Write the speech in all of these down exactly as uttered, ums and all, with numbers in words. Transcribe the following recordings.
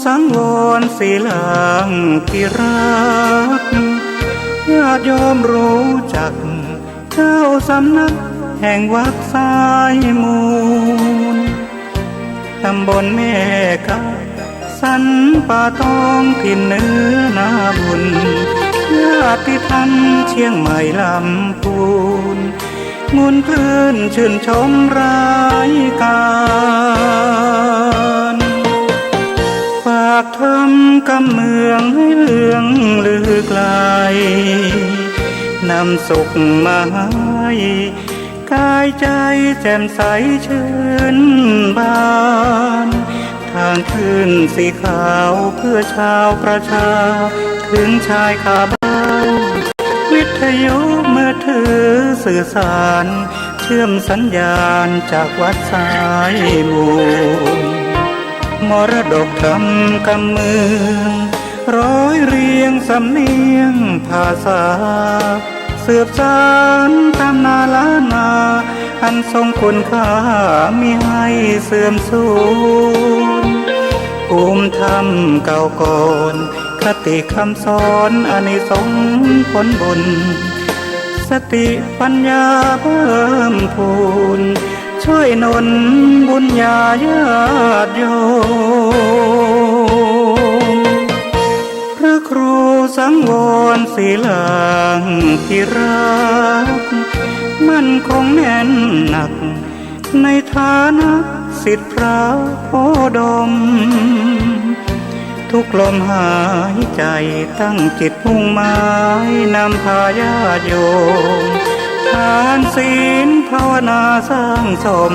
สังวรศิลาธิรักษ์ ญาติโยมรู้จัก เจ้าสำนักแห่งวัดสายมูล ตำบลแม่กา สันป่าตอง ถิ่นเหนือนาบุญ ญาติธรรมเชียงใหม่ลำพูน งุนคลื่นชื่นชมรายก๋าน ฝากธรรมกำเมืองให้เลื่องลือไกล นำสุขมาให้ ก๋ายใจ๋แจ่มใสชื่นบาน ทางคลื่นสีขาวเพื่อชาวประชา เถิงชายคาบ้าน วิทยุมือถือสื่อสาร เชื่อมสัญญาณจากวัดสายมูล มรดกธรรมกำเมือง ร้อยเรียงสำเนียงภาษา สืบสานตำนานล้านนา อันทรงคุณค่ามิให้เสื่อมสูญ ภูมิธรรมเก่าก่อน คติคำสอนอานิสงส์ผลบุญ สติปัญญาเพิ่มพูน ช่วยหนุนบุญญาญาติโยม พระครูสังวรศิลาธิรักษ์ มั่นคงแน่นหนัก ในฐานะศิษย์พระโอดม ทุกลมหายใจ๋ตั้งจิตมุ่งหมาย นำพาญาติโยม ทานศีลภาวนาสร้างสม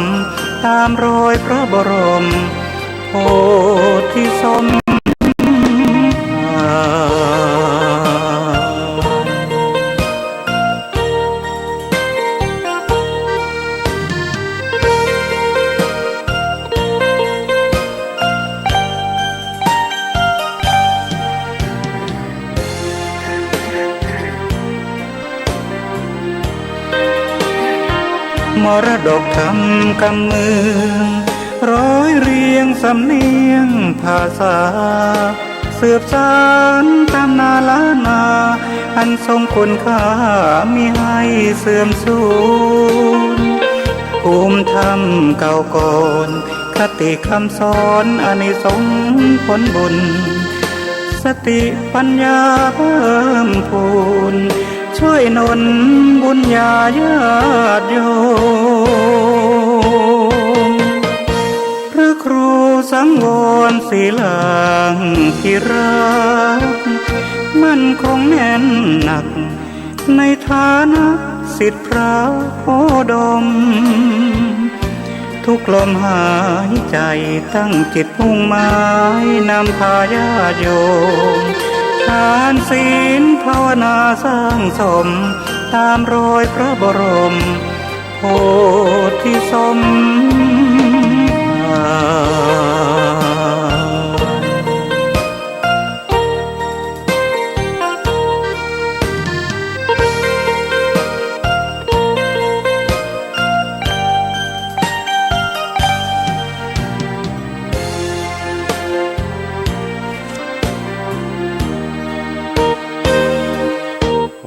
ตามรอยพระบรมโพธิสมภาร มรดกธรรมกำเมือง ร้อยเรียงสำเนียงภาษา สืบสานตำนานล้านนา อันทรงคุณค่ามิให้เสื่อมสูญ ภูมิธรรมเก่าก่อน คติคำสอนอานิสงส์ผลบุญ สติปัญญาเพิ่มพูน ช่วยหนุนบุญญาญาติโยม พระครูสังวรศิลาธิรักษ์ มั่นคงแน่นหนัก ในฐานะศิษย์พระโอดม ทุกลมหายใจ๋ตั้งจิตมุ่งหมาย นำพาญาติโยม ทานศีลภาวนาสร้างสม ตามรอยพระบรม โพธิสมภาร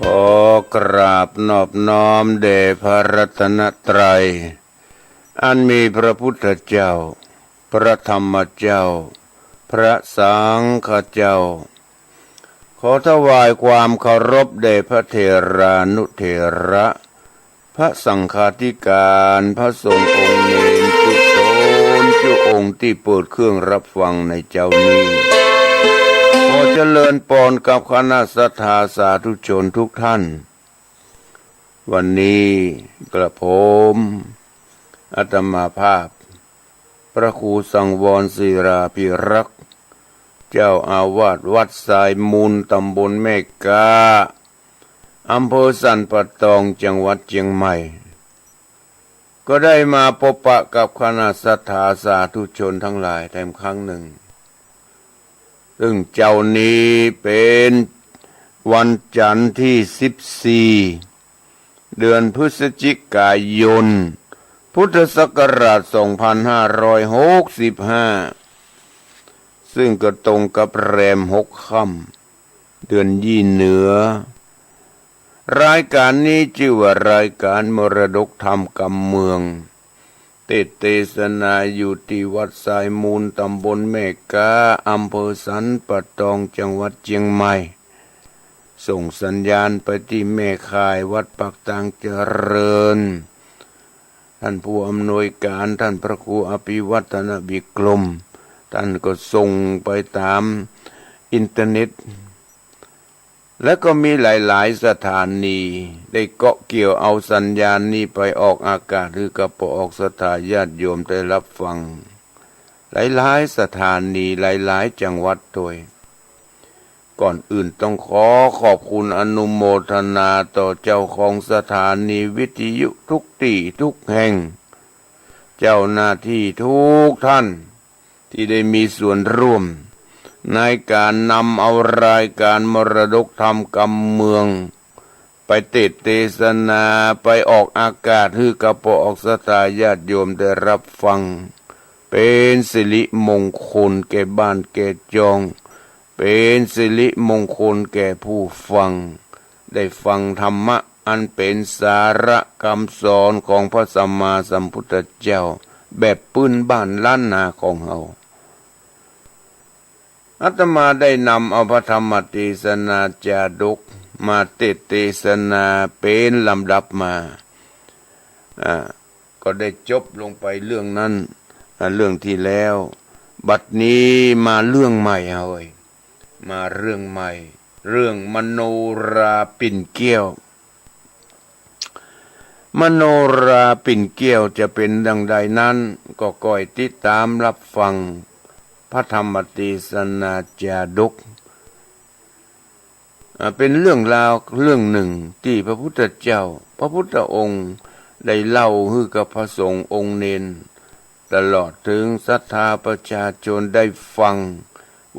ขอกราบนอบน้อมแด่พระรัตนตรัย อันมีพระพุทธเจ้า พระธรรมเจ้า พระสังฆเจ้า ขอถวายความเคารพแด่พระเถรานุเถระ พระสังฆาธิการ พระสงฆ์องค์เณรจุ๊กนจุ๊กองค์ตี้เปิดเครื่องรับฟังในเจ๊านี้ ขอเจริญปอนกับคณะศรัทธาสาธุชนทุกท่าน วันนี้กระผมอาตมาภาพ พระครูสังวรศิลาธิรักษ์ เจ้าอาวาสวัดสายมูล ตำบลแม่กา อำเภอสันป่าตอง จังหวัดเจียงใหม่ ก็ได้มาปะปะกับคณะศรัทธาสาธุชนทั้งหลายแถมครั้งหนึ่ง ซึ่งเจ๊านี้เป๋นวันจันทร์ตี้สิบสี่ เดือนพฤศจิกายน พุทธศักราชสองพันห้าร้อยหกสิบห้า ซึ่งก็ตรงกับแรมหกค่ำ เดือนยี่เหนือ รายการนี้จื้อว่ารายการมรดกธรรมกำเมือง เตสน์เตสนาอยู่ตี้วัดสายมูล ตำบลแม่ก๊า อำเภอสันป่าตอง จังหวัดเจียงใหม่ ส่งสัญญาณไปตี้แม่ข่ายวัดปากตางเจริญ ท่านผู้อำนวยการ ท่านพระครูอภิวัฒนวิกรม ท่านก็ส่งไปต๋ามอินเทอร์เน็ต และก็มีหลายๆ สถานีได้เกาะเกี่ยวเอาสัญญาณนี้ไปออกอากาศ หื้อกับป้อออกศรัทธาญาติโยมได้ฮับฟัง หลายๆ สถานี หลายๆ จังหวัดตวย ก่อนอื่นต้องขอขอบคุณอนุโมทนาต่อเจ้าของสถานีวิทยุทุกตี้ทุกแห่ง เจ้าหน้าตี้ทุกท่านตี้ได้มีส่วนร่วมในก๋านนำเอารายการมรดกธรรมกำเมือง ไปเตสน์เตสนา ไปออกอากาศ หื้อกับป้อออกศรัทธาญาติโยมได้ฮับฟัง เป๋นสิริมงคลแก่บ้านแก่จอง เป๋นสิริมงคลแก่ผู้ฟัง ได้ฟังธรรมะอันเป๋นสาระกำสอนของพระสัมมาสัมพุทธเจ้า แบบปื้นบ้านล้านนาของเฮา อาตมาได้นำเอาพระธรรมเตสนาจาดกมาเตสน์เตสนาเป๋นลำดับมา อ่า ก็ได้จบลงไปเรื่องนั้น อ่า เรื่องตี้แล้ว บัดนี้มาเรื่องใหม่เฮย มาเรื่องใหม่ เรื่องมโนราปิ่นแก้ว มโนราปิ่นแก้วจะเป๋นดังใดนั้น ก็ก้อยติดต๋ามฮับฟังพระธรรมเตสนาจาดก อ่า เป๋นเรื่องราวเรื่องนึ่งตี้พระพุทธเจ้า พระพุทธองค์ได้เล่าหื้อกับพระสงฆ์องค์เณร ตลอดเถิงศรัทธาประชาชนได้ฟัง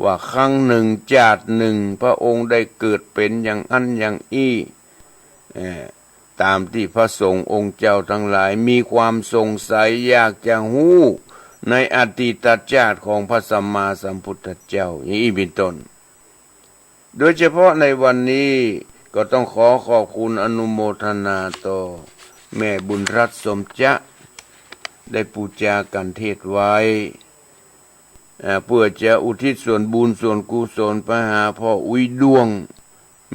ว่าครั้งนึ่งจาตินึ่ง พระองค์ได้เกิดเป๋นอย่างอั้นอย่างอี้ เอ่อ ต๋ามตี้พระสงฆ์องค์เจ้าตังหลายมีความสงสัยอยากจะฮู้ในอดีตจาติของพระสัมมาสัมพุทธเจ้า อย่างอี้เป๋นต้น โดยเฉพาะในวันนี้ก็ต้องขอขอบคุณอนุโมทนาต่อแม่บุญรัตน์ สมจะ ได้ปู๋จากัณฑ์เทศน์ไว้ อ่า เปื้อจะอุทิศส่วนบุญส่วนกุศลไปหาป้ออุ๊ยด้วง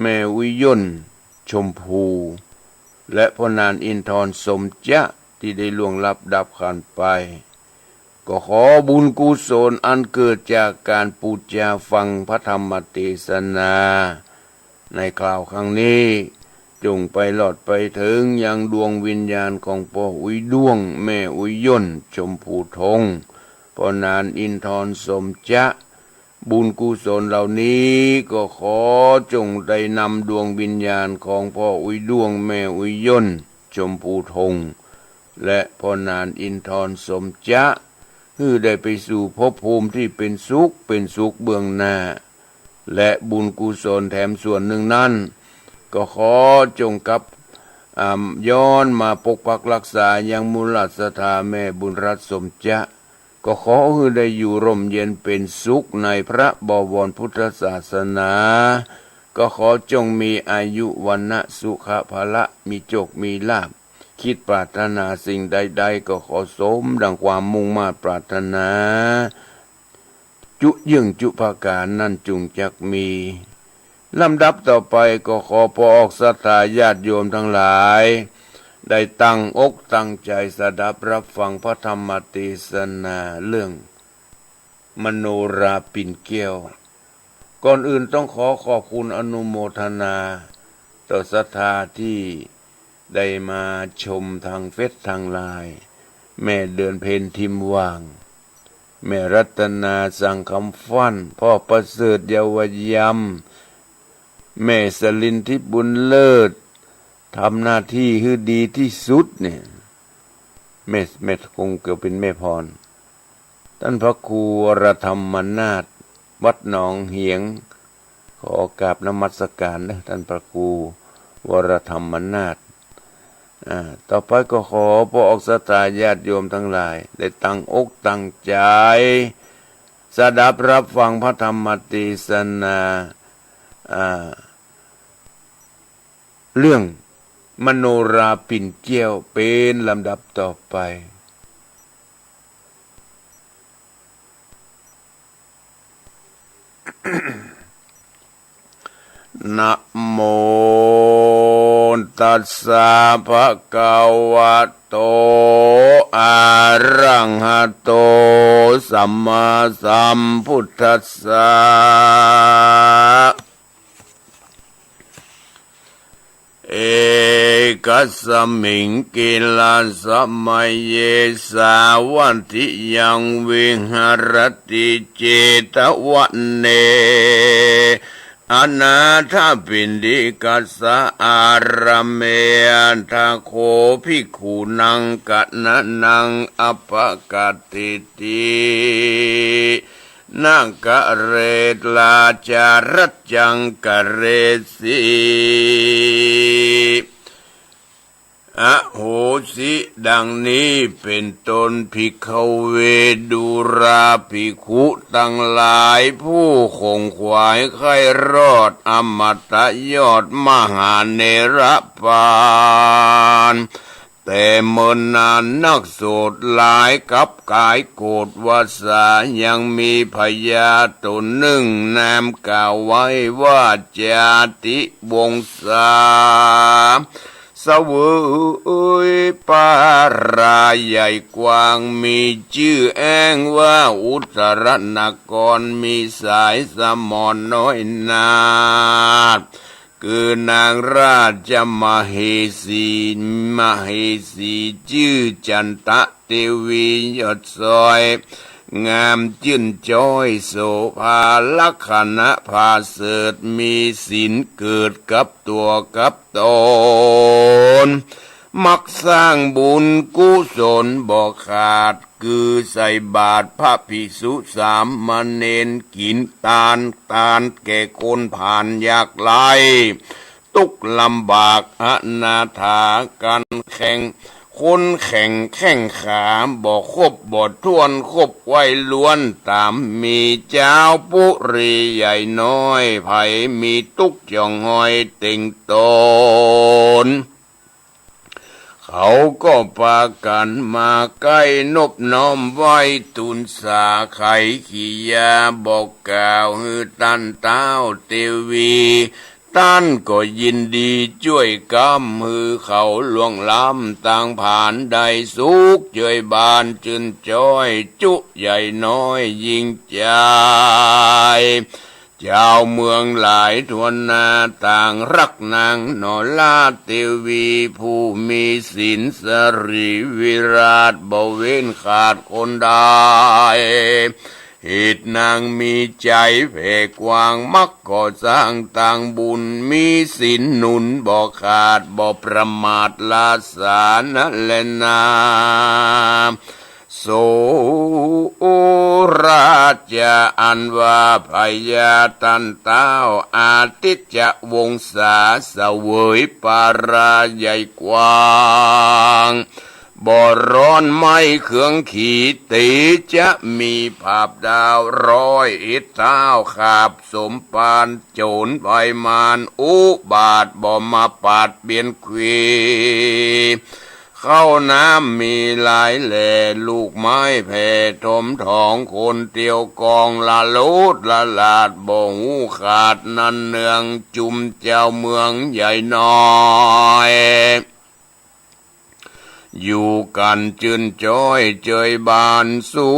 แม่อุ๊ยย่น ชมพู และป้อนานอินทร์ สมจะ ตี้ได้ล่วงลับดับขันธ์ไป ก็ขอบุญกุศลอันเกิดจากก๋านปู๋จาฟังพระธรรมเตสนา ในคราวครั้งนี้ จงไปหลอดไปเถิงยังดวงวิญญาณของป้ออุ๊ยด้วง แม่อุ๊ยย่น ชมพูธง ป้อนานอินทร์ สมจะ บุญกุศลเหล่านี้ก็ขอจงได้นำดวงวิญญาณของป้ออุ๊ยด้วง แม่อุ๊ยย่น ชมพูธง และป้อนานอินทร์ สมจะ หื้อได้ไปสู่ภพภูมิตี้เป๋นสุข เป๋นสุขเบื้องหน้า และบุญกุศลแถมส่วนนึ่งนั้น ก็ขอจงกลับ อ่า ย้อนมาปกปักรักษายังมูลศรัทธาแม่บุญรัตน์ สมจะ ก็ขอหื้อได้อยู่ร่มเย็นเป๋นสุขในพระบวรพุทธศาสนา ก็ขอจงมีอายุ วรรณะ สุขะ พละ มีโจค มีลาภ คิดปรารถนาสิ่งใดๆ ก็ขอสมดังความมุ่งมาดปรารถนา จุเยื่องจุประก๋านนั้นจุ่งจักมี ลำดับต่อไปก็ขอป้อออกศรัทธาญาติโยมตังหลาย ได้ตั้งอกตั้งใจ๋สดับฮับฟังพระธรรมเตสนาเรื่องมโนราปิ่นแก้ว ก่อนอื่นต้องขอขอบคุณอนุโมทนาต่อศรัทธาตี้ได้มาชมตางเฟซตางไลน์ แม่เดือนเพ็ญ ทิมหว่าง แม่รัตนา สังคำฟั่น ป้อประเสริฐ เยาวยำ แม่สลิน ทิพย์บุญเลิศ ทำหน้าตี้หื้อดีตี้สุดเนี่ย แม่ แม่คงจะเป๋นแม่พร ต้านพระครูวรธรรมนาถ วัดหนองเหียง ขอกราบนมัสการเน้อ ต้านพระครูวรธรรมนาถ อ่า ต่อไปก็ขอป้อออกศรัทธาญาติโยมตังหลาย ได้ตั้งอกตั้งใจ๋ สดับรับฟังพระธรรมเตสนา อ่า เรื่องมโนราปิ่นแก้วเป็นลำดับต่อไป นะโมตัสสะ ภะคะวะโต อะระหะโต สัมมาสัมพุทธัสสะ เอกัสสมิง กิลสมะเย สาวัตถิยัง วิหะระติ เจตวะเน อนาถปิณฑิกัสสะ อารามะ อัฏฐะโข ภิกขุนัง กะณะนัง อัปปะกัตติติ นะกะเร ราชา รัจจัง กะเรสี อโหสิ ดังนี้เป๋นต้น ภิกขะเว ดูราภิกขุตังหลาย ผู้ขงขวายใค่รอด อมตะยอด มหาเนรปาน แต่เมินนานนัก โสตหลายกับก๋าย โกฏวาสา ยังมีพญาต๋นนึ่ง นามกล่าวไว้ว่า จาติวงศา เสวยปาราใหญ่กว้าง มีจื้อแอ้งว่า อุตตรนคร มีสายสมรน้อยนาถ คือนางราชมเหสี มเหสีจื้อจันตะเตวี ยอดซอย งามจื้นจ้อย โสภาลักษณะผาเสริฐ มีศีลเกิดกับตั๋วกับต๋น มักสร้างบุญกุศลบ่ขาด คือใส่บาตรพระภิกษุสามเณร กิ๋นตาน ตานแก่คนผ่านยากไร้ ตุ๊กข์ลำบากอนาถา กันแข่ง คนแข่งแข้งขา บ่ครบบ่ถ้วน ครบไว้ล้วน ต๋ามมีเจ้าปุรีใหญ่น้อย ใผมีตุ๊กข์จ่องหอยเต็งต๋น เขาก็ปากั๋นมาใก้นบน้อมไหว้ ตูนสาไขกิริยา บอกกล่าวหื้อต้านเต้าเตวี ต้านก็ยินดีจ้วยกำ หื้อเขาล่วงล้ำตางผาน ได้สุขจ้วยบาน จื้นจ้อยจุใหญ่น้อยยิ่งใจ๋ จาวเมืองหลายทั่วหน้า ต่างฮักนางนราเตวี ผู้มีศีลสรีวิราช บ่เว้นขาดคนใด เหตุนางมีใจ๋แผ่กว้าง มักก่อสร้างตางบุญ มีศีลหนุนบ่ขาด บ่ประมาทลาสานั้นแลนา โสราจะ อันว่าพญาต้านเต้า อาทิตยวงศา เสวยปาราใหญ่กว้าง บ่ร้อนไหม้เคืองขี เตจะมีผาบดาวร้อยเอ็ดเต้า ขาบสมปานโจ๋รภัยมาร อุบาทบ่มาปาดเบียดเบียน เข้าน้ำมีหลายแหล่ ลูกไม้แผ่ถมถอง คนเตียวกองละโลดละลาด บ่ฮู้ขาดนั้นเนือง จุมเจ้าเมืองใหญ่น้อย อยู่กั๋นจื้นจ้อยเจยบานสุ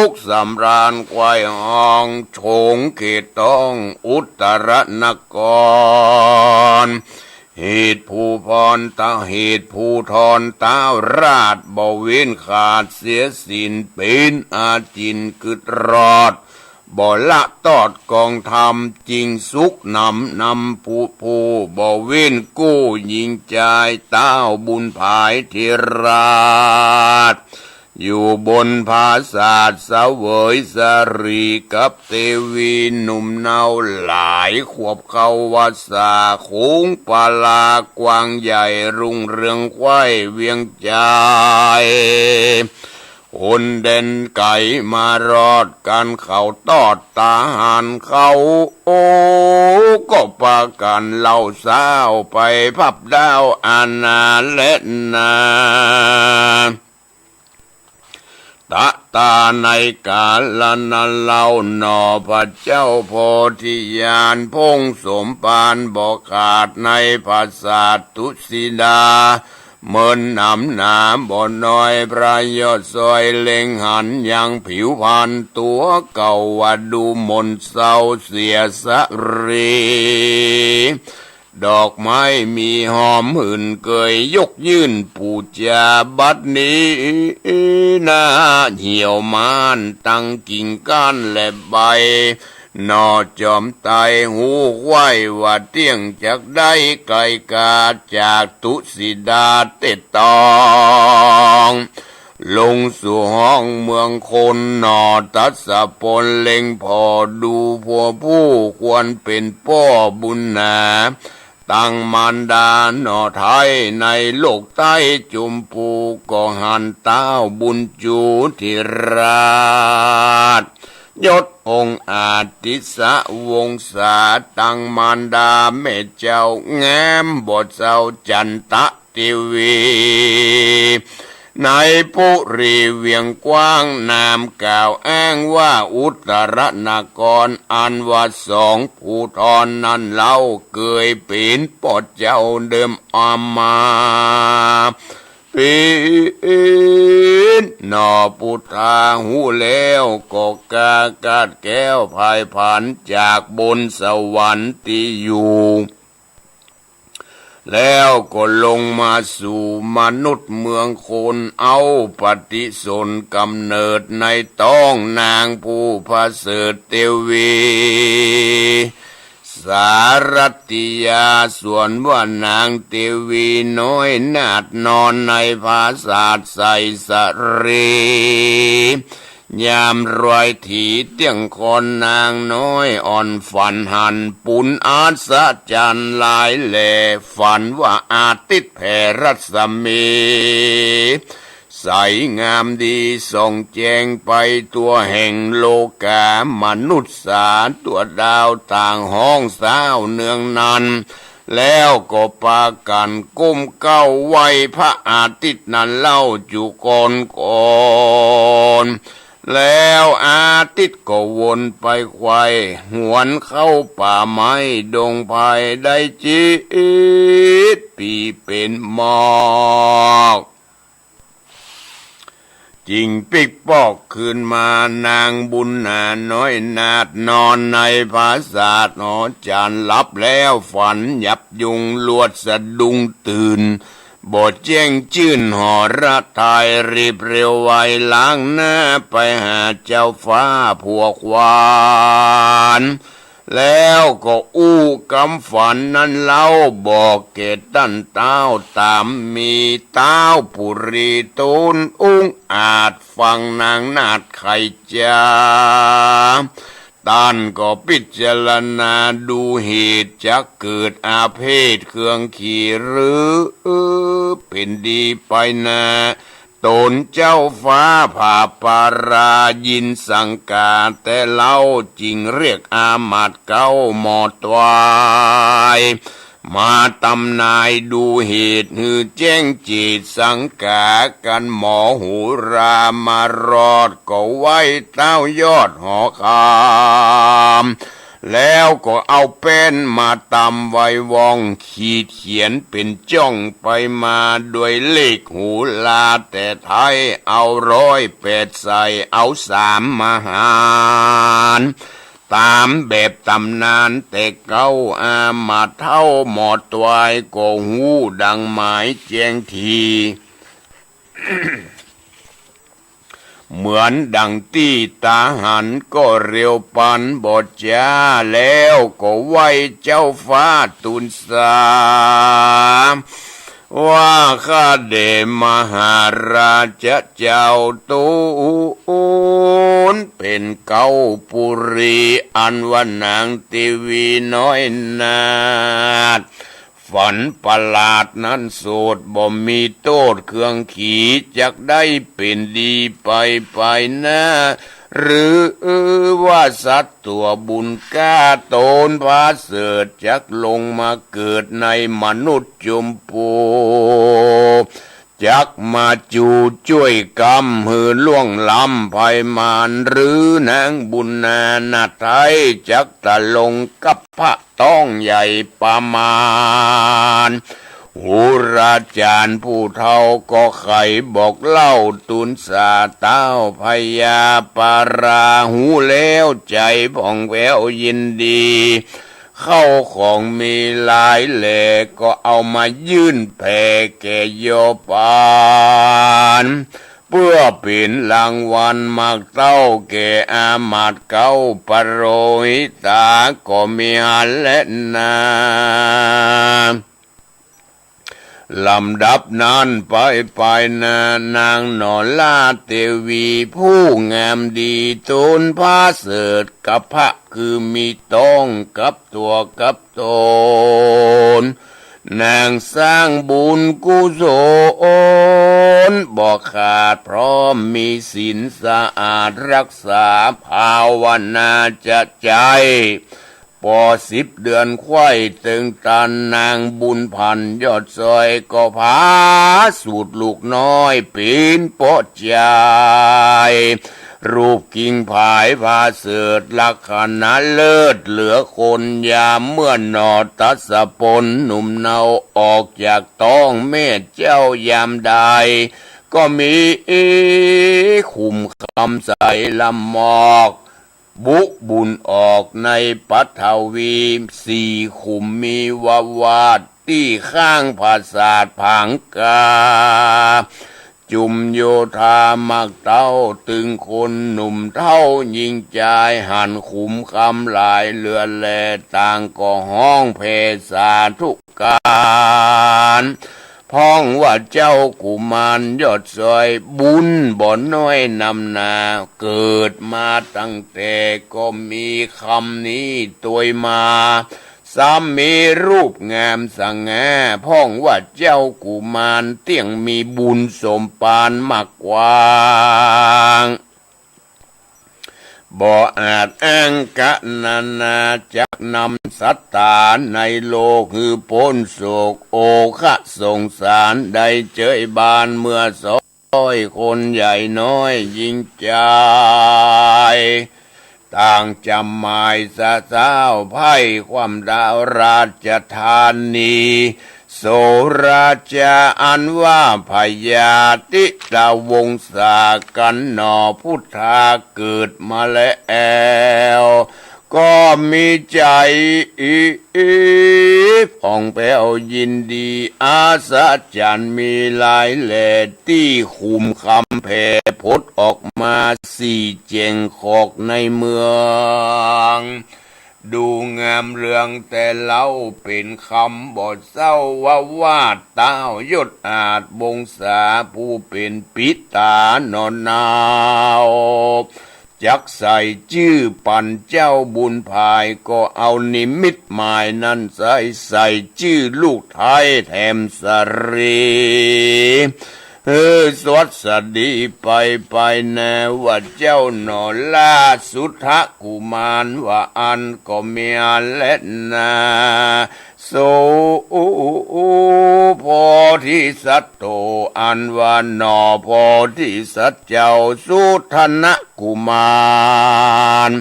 ขสำราญ ใคว่ฮ้องโฉงเขตต้องอุตตรนคร เหตุผู้พรตะ เหตุผู้ทอนเต้าราช บ่เว้นขาดเสียศีล เป๋นอาจิณกึ๊ดรอด บ่ละตอดกองธรรม จิ่งสุขหนำนำผู้ผู้ บ่เว้นกู้หญิงจาย เต้าบุญผายเถระราช อยู่บนผาสาทเสวยสรีกับเตวี หนุ่มเนาหลายขวบเข้าวัสสา ขงปลากว้างใหญ่ รุ่งเรืองใคว่เวียงใจ๋ คนแดนไก๋มารอดกั๋นเขาตอดตาหาญเขา โอ้ ก็ปากั๋นเล่าเศร้าไปพับดาวอานาแลนา ตะตาในก๋าละนั้นเล่าหนอ พระเจ้าโพธิญาณพงสมภารบ่ขาดในปราสาทตุสิดา เมินหนำหนาบ่น้อย พระยอดซอยเล็งหันยังผิวพรรณตั๋วเก่าว่าดูหม่นเศร้าเสียสะเร ดอกไม้มีหอมหื่นเกยยกยื่นปู๋จา บัดนี้นาเหี่ยวม่านตังกิ่งก้านและใบ หน่อจอมไตฮู้ไขว้ว่าเตี้ยงจักได้ไก๋ก๋าจากตุสิดาเต็ดตอง ลงสู่ห้องเมืองคนหนอ ทศพลเล็งผ่อดูผัวผู้ควรเป๋นป้อบุญหนา ตังมารดาหนอไท้ในโลกใต้จุมพู ก็หันต้าวบุญจูธิราช ยศองค์อาทิสวงศา ตังมารดาแม่เจ้างามบ่เจ้าจันตะเตวี ในปุรีเวียงกว้าง นามกล่าวอ้างว่าอุตรนคร อันว่าสองภูธรนั้นเล่า เกยเป๋นป้อเจ้าเดิมอามา เป๋นหนอปุทธาฮู้แล้ว ก็กล้ากาดแก้วภายผานจากบนสวรรค์ตี้อยู่ แล้วก็ลงมาสู่มนุษย์เมืองคน เอาปฏิสนกำเนิดในต๊องนางผู้ประเสริฐเตวี สารัตติยา ส่วนว่านางเตวีน้อยนาฏนอนในปราสาทไสสะเร ยามรอยถีเตี้ยงคอนนางน้อยอ่อนฝันหันปุญอัศจรรย์หลายแล ฝันว่าอาทิตย์แผ่รัศมี ใสงามดีส่องแจ้งไปทั่วแห่งโลกา มนุษย์สาทั่วดาวต่างฮ้องเศร้าเนืองนั้น แล้วก็ปากั๋นก้มเก้าไหว้พระอาทิตย์นั้นเล่าจุกอนกอน แล้วอาทิตย์ก็วนไปไขว่หวนเข้าป่าไม้ดงไพรได้จิตปี๋เป๋นหมอก จึงปิ๊กปอกคืนมา นางบุญหนาน้อยนาฏนอนในปราสาทหอจันทร์ หลับแล้วฝันหยับยุง ลวดสะดุ้งตื่น บ่แจ้งจื้นหอระทาย รีบเร็วไวล้างหน้าไปหาเจ้าฟ้าผัวขวาน แล้วก็อู้กำฝันนั้นเล่าบอกแก่ต้านต้าวต๋ามมี ต้าวปุรีโตนอุ้งอาจฟังนางนาฏไขจ๋า ต้านก็พิจารณาดูเหตุจักเกิดอาเพศเครื่องขี่หรือเป๋นดีไปนา ตนเจ้าฟ้าผาปารายินสังกาแต่เล่า จึงเรียกอามาตย์เก๊าหมอตวาย มาตำนายดูเหตุหื้อแจ้งเจตสังกากั๋น หมอโหรามารอดก็ไหว้ต้าวยอดหอคำ แล้วก็เอาแป้นมาตำไว้ว่อง ขีดเขียนเป๋นจ้องไปมาโดยเลขโหราแต่ไท้ เอาร้อยแปดใส่เอาสามมาหาร ต๋ามแบบต๋ำนานแต่เก๊า อามาตย์เฒ่าหมอตวายก็ฮู้ดังหมายแจ้งที เหมือนดังตี้ต๋าหันก็เร็วปันบ่จ๊า แล้วก็ไหว้เจ้าฟ้าตูนสา ว่าข้าแด่มหาราชะเจ้า ตูนเป๋นเก๊าปุรี อันว่านางเตวีน้อยนาฏ ฝันประหลาดนั้นโสด บ่มีโต้ษเครื่องขี จักได้เป๋นดีไปไปหน้า หรือว่าสัตว์ตั๋วบุญกล้า ต๋นผาเสริฐจักลงมาเกิดในมนุษย์จุมพู จักมาจูจ้วยกำหื้อล่วงล้ำภัยมาร หรือนางบุญนานาไทย จักตะลงกับพระต้องใหญ่ประมาณ หูราจารย์ผู้เฒ่าก็ไขบอกเล่า ตู๋นสาต้าวพญาปารา ฮู้แล้วใจ๋ผ่องแผ้วยินดี ข้าวของมีหลายแหล่ ก็เอามายื่นแผ่แก่โยปาน เปื้อเป๋นรางวัลหมากเต้าแก่อามาตย์เก๊า ปโรหิตาก็มีหั้นแลนา ลำดับนั้นไปไปหน้า นางหนอล่าเตวีผู้งามดี ตู๋นผาเสริฐกับพระคือมีต้องกับตั๋วกับต๋น นางสร้างบุญกุศลบ่ขาด พร้อมมีศีลสะอาดรักษาภาวนาจะใจ๋ ปอสิบเดือนไขว่เติงตัน นางบุญผันยอดซอยก็ผาสูติลูกน้อยเป๋นเปาะจาย รูปกิ่งผายผาเสริฐลักษณะเลิศเหลือคน ยามเมื่อหนอตัสสะปนหนุ่มเนาออกจากต๊องแม่เจ้ายามใด ก็มีขุมคำใสละหมอก บุบุญออกในปัทวี สี่ขุมมีวาวาสตี้ข้างผาสาทผางกา จุมโยธาหมากเต้าตึงคนหนุ่มเฒ่าญิงจาย หันขุมคำหลายเหลือแล ต่างก็ฮ้องแผ่สาธุ ก๋าน พ่องว่าเจ้ากุมารยอดซอย บุญบ่น้อยนำนา เกิดมาตั้งแต่ก็มีคำนี้ตวยมา ซ้ำมีรูปงามสง่า พ่องว่าเจ้ากุมาร เตี้ยงมีบุญสมปานมากกว้าง บ่อาจอ้างกะนานา จักนำสัตตาในโลกหื้อป๊นโศก โอฆะสงสารได้เจยบาน เมื่อสองร้อยคนใหญ่น้อยญิงจาย ต่างจ๋ำหมายสะเซ้าไพร่ความดาวราชธานี โสราจาอันว่าพญาติตวงศา กันหนอพุทธาเกิดมาแล้ว ก็มีใจ๋ผ่องแผ้วยินดี อัศจรรย์มีหลายแล ตี้ขุมคำแผ่ผดออกมาสี่แจ่งขอกในเมือง ดูงามเรืองแต่เล่าเป๋นคำบ่เศร้า ว่าว่าต้าวยศอาจวงศา ผู้เป๋นปิตาหนอเนา จักใส่จื้อปันเจ้าบุญผาย ก็เอานิมิตหมายนั้นใส่ ใส่จื้อลูกไท้แถมสะหรี เออ สวัสดีไปไปแน่ว่าเจ้าหนอล่าสุทธกุมาร ว่าอั้นก็มีอั้นแลนา โสโพธิสัตโต อันว่าหนอโพธิสัตว์เจ้าสุทธนกุมาร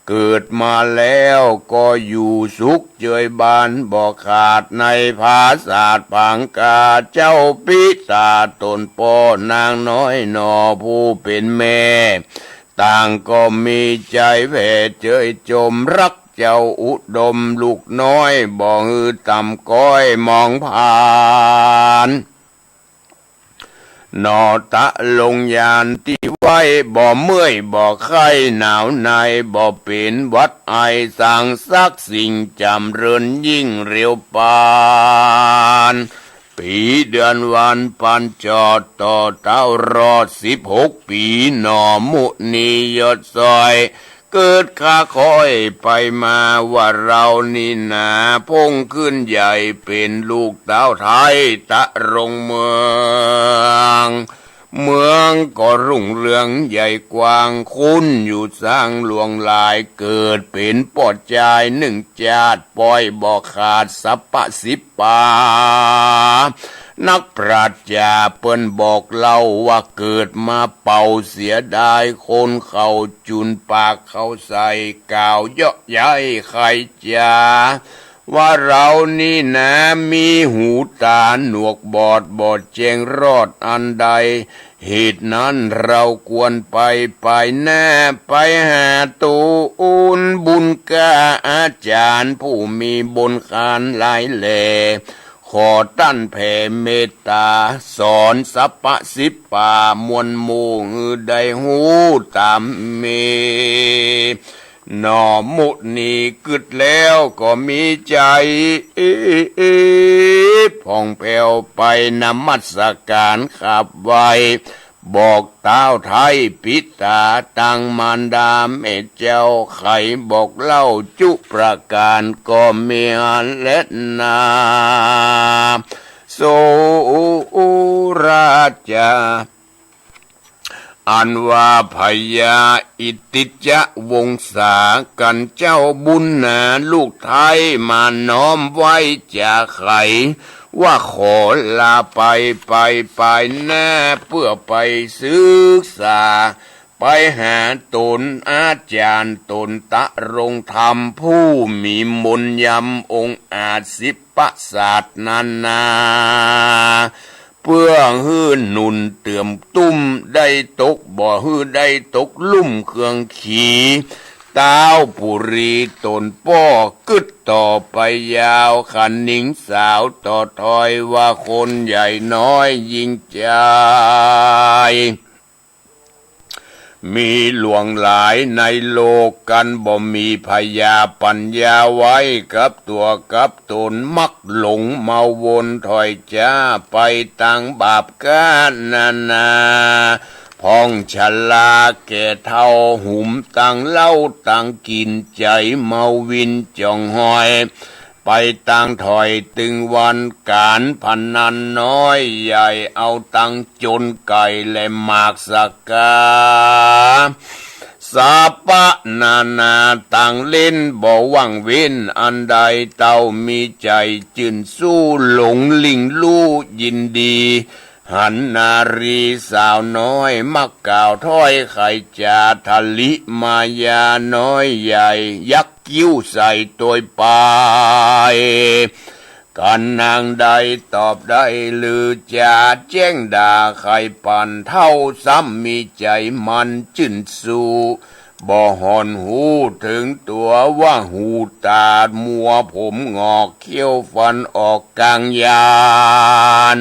เกิดมาแล้วก็อยู่สุขเจยบานบ่ขาด ในผาสาทผางกา เจ้าปิตาต๋นป้อนางน้อยหนอผู้เป๋นแม่ ต่างก็มีใจ๋แผ่เจยจม ฮักเจ้าอุดมลูกน้อย บ่หื้อต่ำก้อยมองผ่าน หนอตะลงยานตี้ไว้ บ่เมื่อยบ่ไข้หนาวใน บ่เป๋นหวัดไอสังสักสิ่ง จ๋ำเริญยิ่งเร็วปาน ปี๋เดือนวันปันจอดต่อเต้ารอดสิบหกปี๋ หนอมุนียอดซอย เกิดข้าค่อยไปมาว่าเฮานี่นา พ่งขึ้นใหญ่เป๋นลูกต๊าวไท้ตะรงเมือง เมืองก็รุ่งเรืองใหญ่กว้าง คนอยู่ซางหลวงหลาย เกิดเป๋นป้อจายนึ่งจาติ ป้อยบ่ขาดสัปปะสิบป๋า นักปราชญ์เปิ้นบอกเล่าว่าเกิดมาเป๋าเสียดาย คนเขาจุนปากเขาใส่ กล่าวเยาะเย้ยใค่จ๋า ว่าเฮานี่นามีหูต๋าหนวกบอด บ่แจ้งรอดอันใด เหตุนั้นเฮาควรไป ไปหน้าไปหาตูนบุญก้าอาจ๋ารย์ ผู้มีบุญคานหลายแหล่ ขอต้านแผ่เมตต๋า สอนสัปปะสิบป๋ามวลหมู่ หื้อได้ฮู้ต๋ามมี หน่อมุนีกึ๊ดแล้วก็มีใจ๋ผ่องแผ้ว ไปนมัสก๋านขับไหว้ บอกต๊าวไท้ปิต๋า ตังมารดาแม่เจ้า ใค่บอกเล่าจุประก๋านก็มีอันแลนา โสราจา อันว่าพญาอิติจจวงศา กั๋นเจ้าบุญนา ลูกไท้มาน้อมไหว้จ๋าไข ว่าขอลาไป ไป ไปหน้า เปื้อไปศึกษา ไปหาต๋นอาจ๋ารย์ต๋นตะรงธรรม ผู้มีมนต์ยำองอาจสิบประสาทนานา เปื้อหื้อหนุนเติมตุ้มได้ตก บ่หื้อได้ตกลุ่มเครื่องขี ต๊าวปุรีต๋นป้อกึ๊ดต่อไปยาว ขะหนิงสาวต่อถอย ว่าคนใหญ่น้อยยิ่งใจ๋ มีหลวงหลายในโลก กั๋นบ่มีพญาปั๋ญญาไว้กับตั๋วกับต๋น มักหลงเมาวนถอยจ๊า ไปตางบาปก๊านานา พ่องชราแก่เฒ่า หุมตังเหล้าตังกิ๋น ใจ๋เมาวินจ่องหอย ไปตางถอยตึงวัน ก๋านพนันน้อยใหญ่ เอาตังจนไก่และหมากสะกา สัปปะนานาตางเล่น บ่ว่างเว้นอันใด เต้ามีใจ๋จื้นสู้ หลงลิ่งลู่ยินดี หันนารีสาวน้อย มักกล่าวถ้อยไขจ๋า ทะลิมายาน้อยใหญ่ ยัก คิ้วใส่ตวยไป กั๋นนางใดตอบได้ลือจ๋า แจ้งด่าไขปั๋น เฒ่าซ้ำมีใจ๋มันจื้นสู้ บ่ห่อนฮู้เถิงตั๋ว ว่าหูต๋ามัวผมหงอก เขี้ยวฟันออกกลางยาน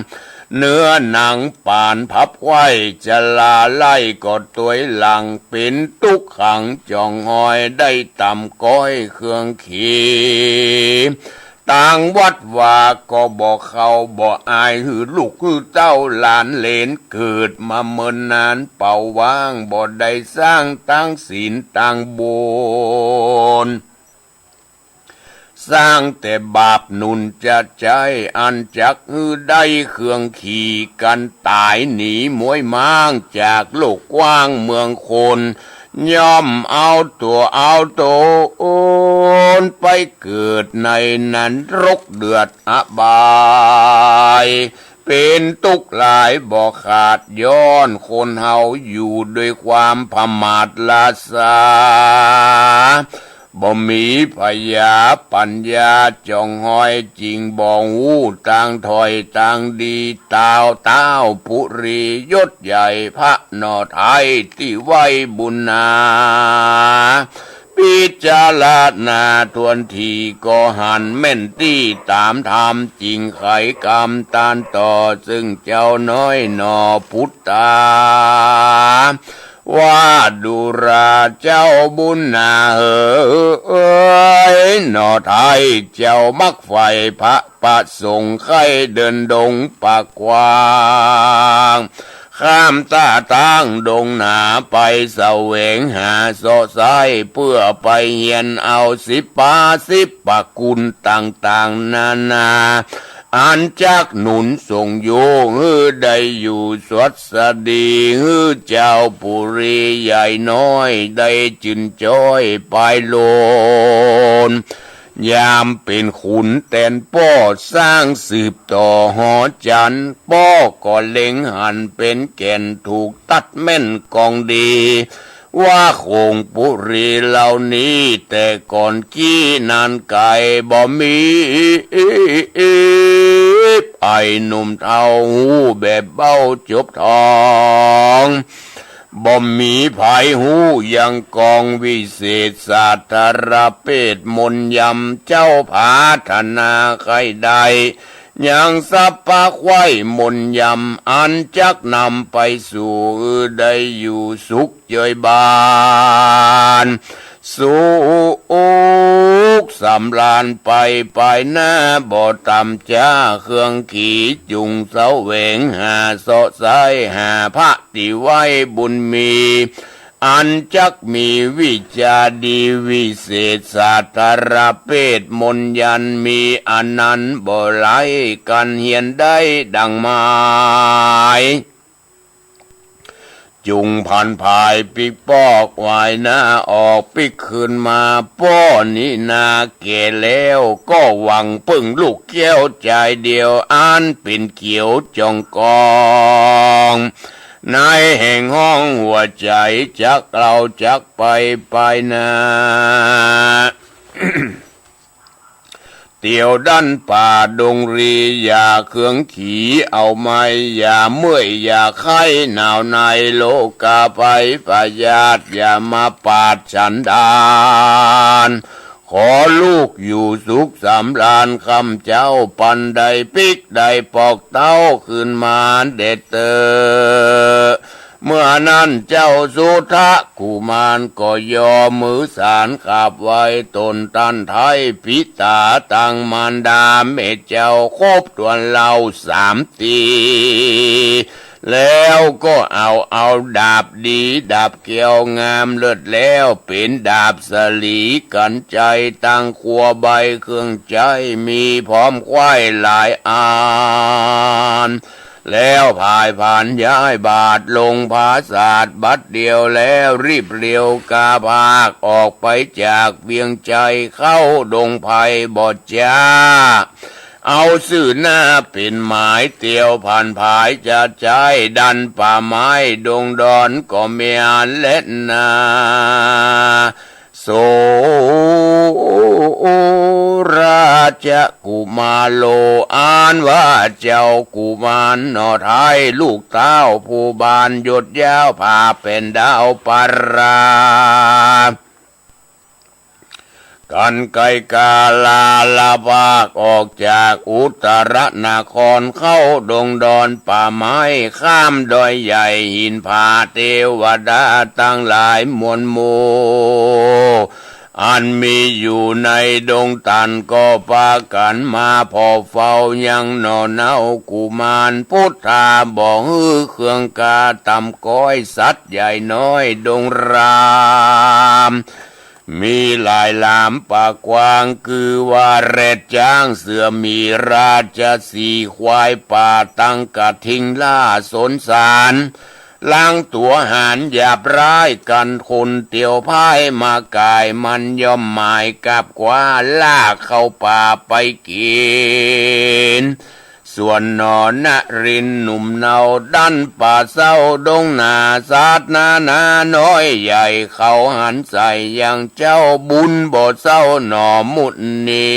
เนื้อหนังปานพับไขว้ จราไล่ก็ตวยหลัง เป๋นตุ๊กขังจ่องหอย ได้ต่ำก้อยเครื่องขี ตางวัดวาก็บ่เข้าบ่อาย หื้อลูกหื้อเต้าหลานเหลน เกิดมาเมินนานเป่าว้าง บ่ได้สร้างตางศีลตางบุญ สร้างแต่บาปหนุนจะใจ๊ อันจักหื้อได้เครื่องขี กั๋นต๋ายหนีม้วยม้าง จากโลกกว้างเมืองคน ย่อมเอาตั๋วเอาต๋นไปเกิดในนรกเดือดอบาย เป๋นตุ๊กข์หลายบ่ขาด ย้อนคนเฮาอยู่ด้วยความผมาทละสา บ่มีผญาปั๋ญญาจ่องหอย จึงบ่ฮู้ตางถอยตางดี ตาวต้าวปุรียศใหญ่ พระหน่อไท้ตี้ไหว้บุญนา พิจารณาถ้วนทีก็หันแม่นตี้ต๋ามธรรม จึงไขกำตานต่อ ซึ่งเจ้าน้อยหน่อปุตตา ว่าดูราเจ้าบุญนาเหย หน่อไท้เจ้ามักใฝ่พระประสงค์ ใค่เดินดงปากกว้าง ข้ามตาตางดงหนาไปแสวงหาเซาะไซ้ เปื้อไปเฮียนเอาศิลปา ศิลปะกุลต่างๆ นานา อันจักหนุนส่งอยู่หื้อได้อยู่สวัสดี หื้อจาวปุรีใหญ่น้อยได้จื้นจ้อยปายโลน ยามเป๋นขุนแตนป้อสร้างสืบต่อหอจันทร์ ป้อก็เล็งหันเป๋นแก่นถูกตัดแม่นกองดี ว่าโขงปุรีเหล่านี้แต่ก่อนกี้นานไกลบ่มีไอ้หนุ่มเฒ่าฮู้แบบเบ้าจบทอง บ่มีใผฮู้ยังกองวิเศษศาสตรเปชมนต์ยำ เจ้าผาถนาใค่ได้ ยังสรรพะไขว้มนต์ยำ อันจักนำไปสู่หื้อได้อยู่สุขเจยบาน สุขสำราญไปปายหน้า บ่ต่ำจ๊าเครื่องขี จุ่งแสวงหาเซาะไซ้ หาพระตี้ไว้บุญมี อันจักมีวิชาดีวิเศษศาสตรเปชมนต์ยันต์ มีอันนั้นบ่ไหล กันเฮียนได้ดังหมาย จุ่งผันผายปิ๊กปอกวายหน้าออกปิ๊กคืนมา ป้อนี้นาแก่แล้ว ก็หวังเปิ้งลูกแก้วจายเดียว อันเป๋นเขียวจ่องกอง ในแห่งห้องหัวใจ๋ จักเล่าจักไปปายหน้า เตียวดั้นป่าดงรี อย่าเคืองขีเอาไม้ อย่าเมื่อยอย่าไข้หนาวใน โรคาภัยพยาธิอย่ามาปาดฉันดาน ขอลูกอยู่สุขสำราญ ค่ำเจ๊าปันได้ปิ๊กได้ปอกเต๊าคืนมาแด่เต๊อะ เมื่อนั้นเจ้าสุทะกุมารก็ย่อมือสานกราบไหว้ต๋นต้านไท้ ปิต๋าตางมารดาแม่เจ้าครบถ้วนเล่าสามตี้ แล้วก็เอา เอาดาบดี ดาบแก้วงามเลิศแล้ว เป๋นดาบสลีกัญไชย ตางครัวใบเครื่องใจ๊ มีพร้อมไขว้หลายอัน แล้วผายผานย้ายบาทลงผาสาทบัดเดียว แล้วรีบเร็วกาพากออกไปจากเวียงชัย เข้าดงไพรบ่จ๊า เอาซื่อหน้าเป๋นหมาย เตียวผันผายจะใจ๊ดันป่าไม้ดงดอนก็แม่นแลนา โส ราชกุมาโร อันว่าเจ้ากุมารหน่อไท้ ลูกเต้าผู้บานยศยาว ผ่าแผ่นดาวปารา กันไกลกาลาละพากออกจากอุตรนคร เข้าดงดอนป่าไม้ ข้ามดอยใหญ่หินผา เตวดาตังหลายมวลหมู่ อันมีอยู่ในดงตันก็ปากั๋นมาผ่อเฝ้ายังหน่อเนากุมาร พุทธาบ่หื้อเครื่องกาต่ำก้อย สัตว์ใหญ่น้อยดงราม มีหลายหลามป่ากว้าง คือว่าแรดจ๊างเสือหมีราชสีห์ควายป่าตังกระทิงล่าสนสาร ลางตั๋วหาญหยาบร้ายกั๋นคนเตียวพ่ายมาก่าย มันย่อมหมายกาบคว้าล่าเข้าป่าไปกิ๋น ส่วนหน่อนรินทร์หนุ่มเนาดั้นป่าเศร้าดงหนา สัตว์นานาน้อยใหญ่เขาหันใส่ยังเจ้า บุญบ่เศร้าหน่อมุนี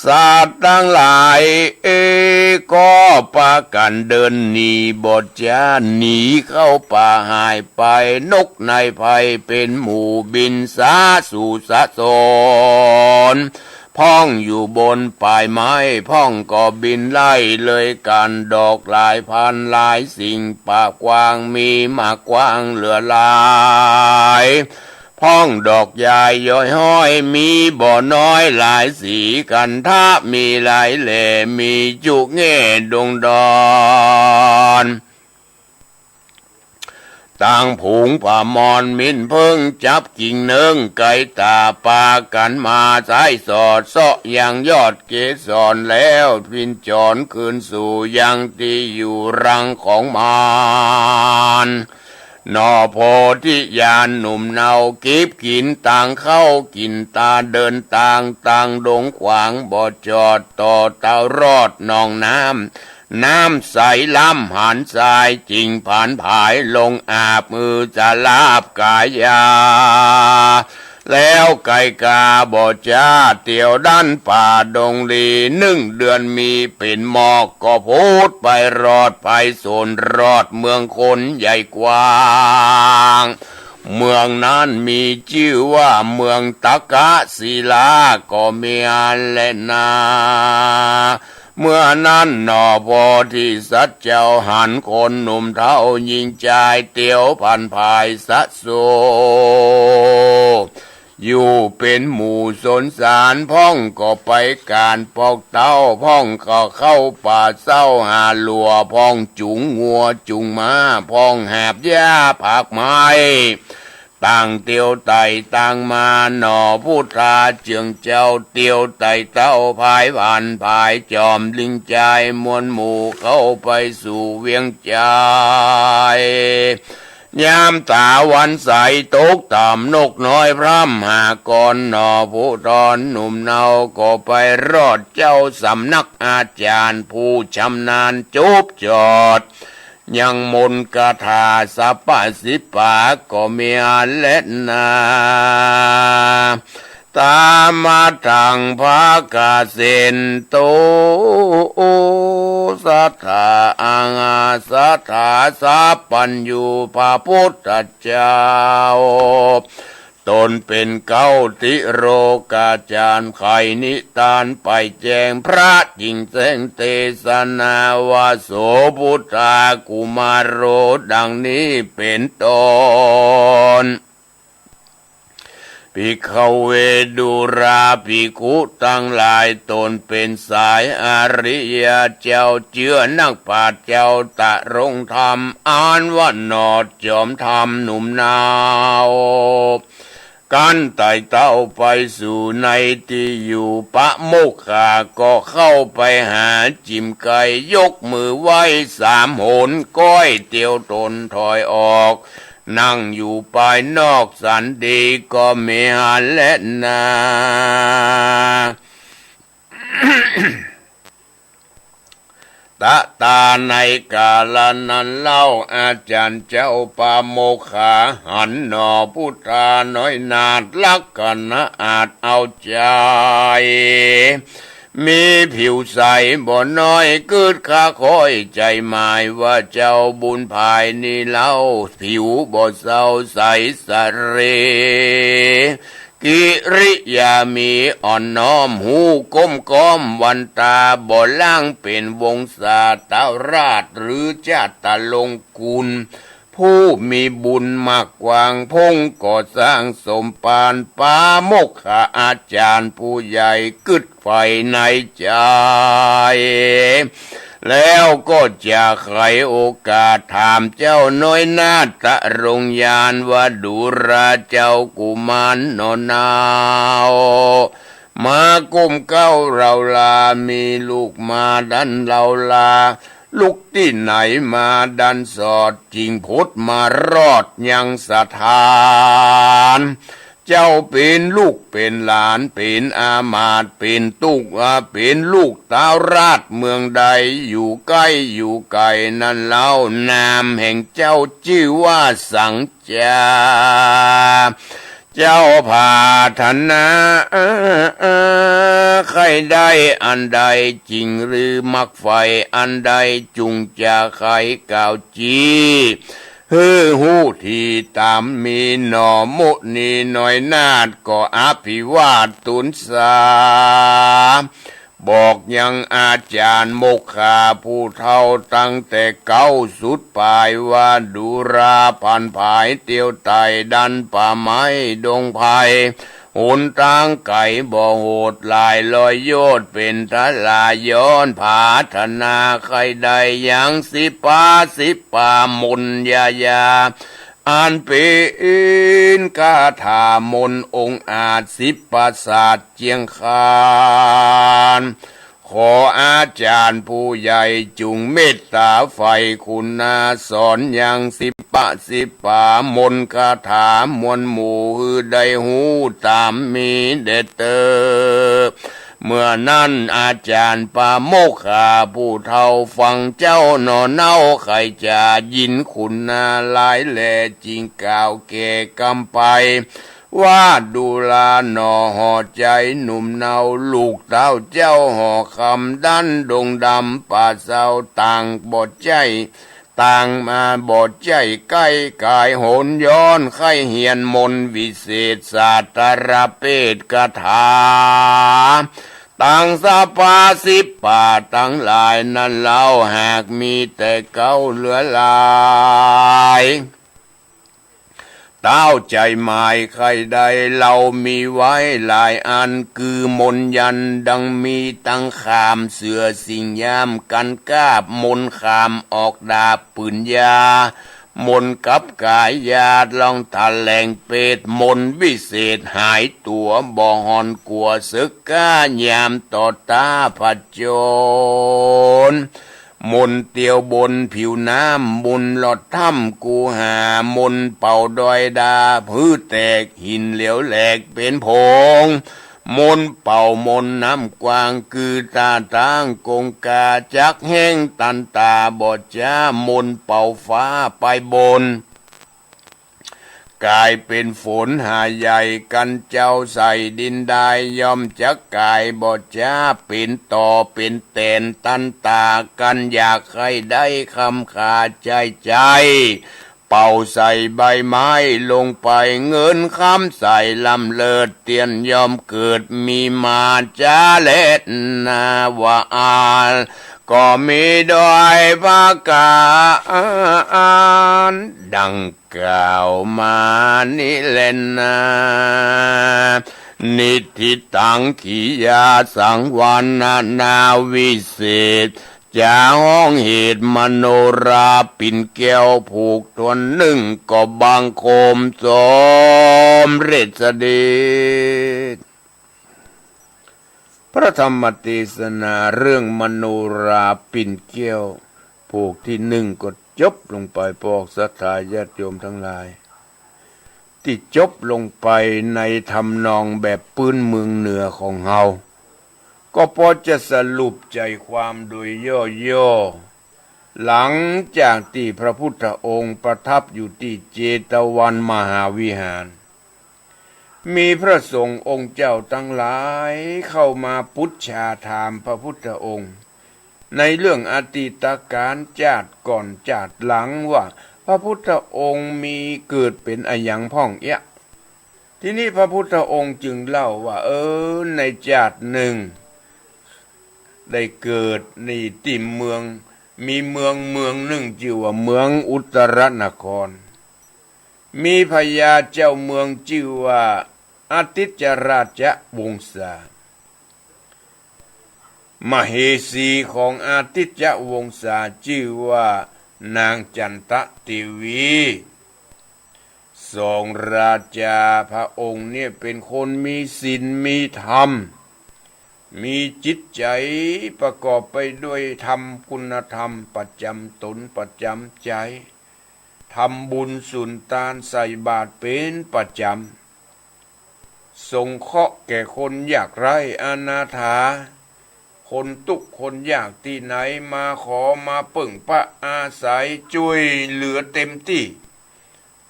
สัตว์ตังหลายเอ ก็ปากั๋นเดินหนีบ่จ๊า หนีเข้าป่าหายไป นกในไพรเป๋นหมู่บินสาสู่สะสน พ่องอยู่บนป่ายไม้ พ่องก็บินไล่เลยกั๋น ดอกหลายพันหลายสิ่ง ป่ากว้างมีมากกว้างเหลือหลาย พ่องดอกยายย้อยห้อย มีบ่น้อยหลายสี กันทะมีหลายแหล่ มีจุแง่ดงดอน ตังฝูงผามอนมินเผิงจับกิ่งเนิ่งไกต๋า ปากั๋นมาใจ๊สอดเซาะยังยอดเกสร แล้วบินจรขึ้นสู่ยังตี้อยู่รังของมัน หน่อโพธิญาณหนุ่มเนา กิ๋บกิ๋นตังข้าวกิ๋นตา เดินตางตังดงขวางบ่จอด ต่อเตารอดหนองน้ำ น้ำใสล้ำหาญทราย จิ่งผานผายลงอาบ อือจะลาบก๋ายา แล้วไกกาบ่จ้า เตียวดั้นป่าดงลี นึ่งเดือนมีเป๋นหมอก ก็พูดไปรอดไปสนรอดเมืองคนใหญ่กว้าง เมืองนั้นมีจื้อว่าเมืองตะกะศิลา ก็มีอั้นแลนา เมื่อนั้นหน่อโพธิสัตว์เจ้า หันคนหนุ่มเฒ่าญิงจาย เตียวผานผายสะโส อยู่เป๋นหมู่สนสาร พ่องก็ไปก๋านปอกเต้า พ่องก็เข้าป่าเศร้าหาหลัว พ่องจูงงัวจูงม้า พ่องหาบหญ้าผากไม้ ต่างเตียวไต่ต่างมา หน่อพุทธาเจื้องเจ้า เตียวไต่เต้าผายหวานผายจอม ลิงจายมวลหมู่ เข้าไปสู่เวียงจาย ยามต๋าวันใสตกต่ำ นกน้อยพร่ำหากร หน่อผู้ทอนหนุ่มเนา ก็ไปรอดเจ้าสำนักอาจ๋ารย์ ผู้ชำนาญจบจอด ยังมนต์คาถาสัพพะสิบป๋า ก็มีอั้นแลนา ตามัทธัง ภะคะเสนโต สัทธา อัง สัทธา สัพพัญญู พระพุทธเจ้า ตนเป๋นเก๊าติโลกาจ๋ารย์ ไขนิทานไปแจ้ง พระจิ่งแจ้งเตสนา ว่า โส พุทธา กุมารโล ดังนี้เป๋นต้น ภิกขเว ดูราภิกขุตังหลาย ตนเป๋นสายอริยะเจ้า เจื้อนักปราชญ์เจ้าตรงธรรม อันว่าหนอดจอมธรรมหนุ่มเนา กันไต่เต้าไปสู่ในตี้อยู่ปะโมกขา ก็เข้าไปหาจิ่มไก ยกมือไหว้สามหน ก้อยเตียวตนถอยออก นั่งอยู่ภายนอกสันติ ก็มีอั้นแลนา ตะตา ในกาละนั้นเล่า อาจ๋ารย์เจ้าปะโมกขา หันหน่อพุทธาน้อยนาถ ลักขณะอาจเอาใจ๋ มีผิวใสบ่น้อย กึ๊ดคะคอยใจ๋หมาย ว่าเจ้าบุญผายนี้เล่า ผิวบ่เศร้าใสสะเร กิริยามีอ่อนน้อม ฮู้ก้มก้อมวันตา บ่ล่างเป๋นวงศาตราช หรือจาตะลงกุล ผู้มีบุญมากกว้าง พ่งก่อสร้างสมภาร ปะโมกขาอาจ๋ารย์ผู้ใหญ่ กึ๊ดใฝ่ในใจ๋ แล้วก็จะไขโอกาสถามเจ้าน้อยนาถตรงญาณ ว่าดูราเจ้ากุมารหน่อเนา มาก้มเก๊าเฮาลา มีลูกมาดั้นเฮาลา ลุกตี้ไหนมาดั้นสอด จิ่งผุดมารอดยังสถาน เจ้าเป๋นลูกเป๋นหลาน เป๋นอามาตย์ เป๋นตุ๊ก อ่า เป๋นลูกตาวราชเมืองใด อยู่ใก้อยู่ไก๋นั้นเล่า นามแห่งเจ้าจื้อว่าสังจา เจ้าผาถนา ใค่ได้อันใด จิ่งหรือมักใฝ่อันใด จุ่งจะไขกล่าวจี้ หื้อฮู้ทีต๋าม มีหน่อมุนีน้อยนาถ ก็อภิวาทตูนสา บอกยังอาจ๋ารย์โมกขาผู้เฒ่า ตั้งแต่เก๊าสุดป๋าย ว่าดูราผ่านผายเตียวไต่ดั้นป่าไม้ดงไพร หนตางไก๋บ่โหดหลายร้อยโยชน์ เป๋นทลาย้อนผาถนา ใค่ได้ยังสิบปาสิบปามนยายา อันเป๋นคาถามนต์องค์อาจสิบประสาทเจียงคาน ขออาจ๋ารย์ผู้ใหญ่จุ่งเมตต๋าใฝ่คุณาสอนยังสิบประสิบป๋ามนต์คาถามวลหมู่หื้อได้ฮู้ต๋ามมีแด่เต๊อะ เมื่อนั้นอาจ๋ารย์ปาโมกขาผู้เฒ่าฟังเจ้าหน่อเนาใค่จ๋ายินคุณาหลายแลจึงกล่าวแก่กำไป ว่าดูราหน่อห่อใจ๋หนุ่มเนา ลูกเต้าเจ้าห่อคำดั้นดงดำ ป่าเซาต่างบ่ใจ้ ต่างมาบ่ใจ้ใก้ก๋ายหน ย้อนใค่เฮียนมนต์วิเศษศาสตราเปตคาถา ตังสภาสิบประสาทตังหลายนั้นเล่า หากมีแต่เก๊าเหลือหลาย เต้าใจ๋หมายใค่ได้เล่ามีไว้หลายอัน คือมนต์ยันต์ดังมีตังขามเสือสิงห์ยามกั๋นกาบ มนต์ขามออกดาบปืนยา มนต์กับก๋ายาดลองแถลงเปต มนต์วิเศษหายตั๋วบ่ฮ้อนกั๋วเสิกกล้ายามต่อต้าผจญ มนต์เตียวบนผิวน้ำ มนต์ลอดถ้ำกูหา มนต์เป่าดอยดาบหื้อแตก หินเหลวแหลกเป๋นผง มนต์เป่ามนต์น้ำกว้าง คือต้าตางกงกาจักแห้งตันต๋าบ่จ๊า มนต์เป่าฟ้าไปบน ก๋ายเป๋นฝนหาใหญ่กั๋นเจ้าใส่ดินดาย ย่อมจักก๋ายบ่จ๊า เป๋นต่อเป๋นแตนตันต๋ากั๋น อยากใค่ได้คำขาใจ้ใจ๊ เป่าใส่ใบไม้ลงไป เงินคำใสล้ำเลิศเตียนย่อมเกิดมีมาจ๊าแลนา ว่าอั้นก็มีโดยประก๋านดังกล่าวมานี้แลนา นิทธิตัง กิริยาสังวรรณนาวิเศษ จ๋าฮ้องเหตุมโนราปิ่นแก้วผูกถ้วนนึ่ง ก็บังคมสมเร็จเสด็จ พระธรรมเตสนาเรื่องมโนราปิ่นแก้วผูกที่นึ่งก็จบลงไป พวกศรัทธาญาติโยมตังหลาย ตี้จบลงไปในทำนองแบบปื๊นเมืองเหนือของเฮา ก็ปอจะสรุปใจ๋ความโดยย่อๆ หลังจากตี้พระพุทธองค์ประทับอยู่ตี้เจตวันมหาวิหาร มีพระสงฆ์องค์เจ้าตังหลายเข้ามาปรึกษาถามพระพุทธองค์ ในเรื่องอดีตก๋านจาติก่อนจาติหลังว่าพระพุทธองค์มีเกิดเป๋นอะหยังพ่องเอี้ยะ ทีนี้พระพุทธองค์จึงเล่าว่า เออ ในจาตินึ่ง ได้เกิดในตี้เมือง มีเมืองเมืองนึ่งจื้อว่าเมืองอุตตรนคร มีพญาเจ้าเมืองจื้อว่าอาทิตยราชวงศา มเหสีของอาทิตยวงศาจื้อว่านางจันทะเทวี สองราชาพระองค์เนี่ยเป๋นคนมีศีลมีธรรม มีจิตใจ๋ประกอบไปด้วยธรรม คุณธรรมประจ๋ำต๋นประจ๋ำใจ๋ ทำบุญสุนทานใส่บาตรเป๋นประจ๋ำ สงเคราะห์แก่คนยากไร้อนาถา คนตุ๊กข์คนยากตี้ไหนมาขอมาเปิ้งพาอาศัยจ้วยเหลือเต็มตี้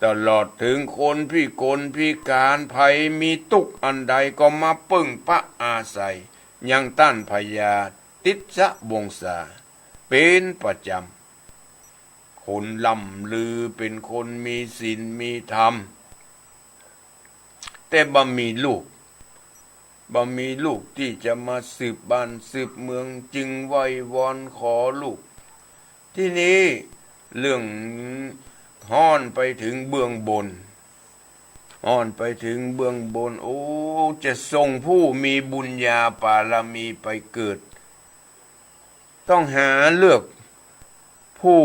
ตลอดเถิงคนพิกลพิก๋าน ใผมีตุ๊กข์อันใดก็มาเปิ้งพาอาศัยยังต้านพญาอาทิตยวงศาเป๋นประจ๋ำ คนล่ำลือเป๋นคนมีศีลมีธรรม แต่บ่มีลูก บ่มีลูกตี้จะมาสืบบ้านสืบเมือง จึงไหว้วอนขอลูก ทีนี้เรื่องฮ้อนไปเถิงเบื้องบน ฮ้อนไปเถิงเบื้องบน โอ้ จะส่งผู้มีบุญญาบารมีไปเกิด ต้องหาเลือกผู้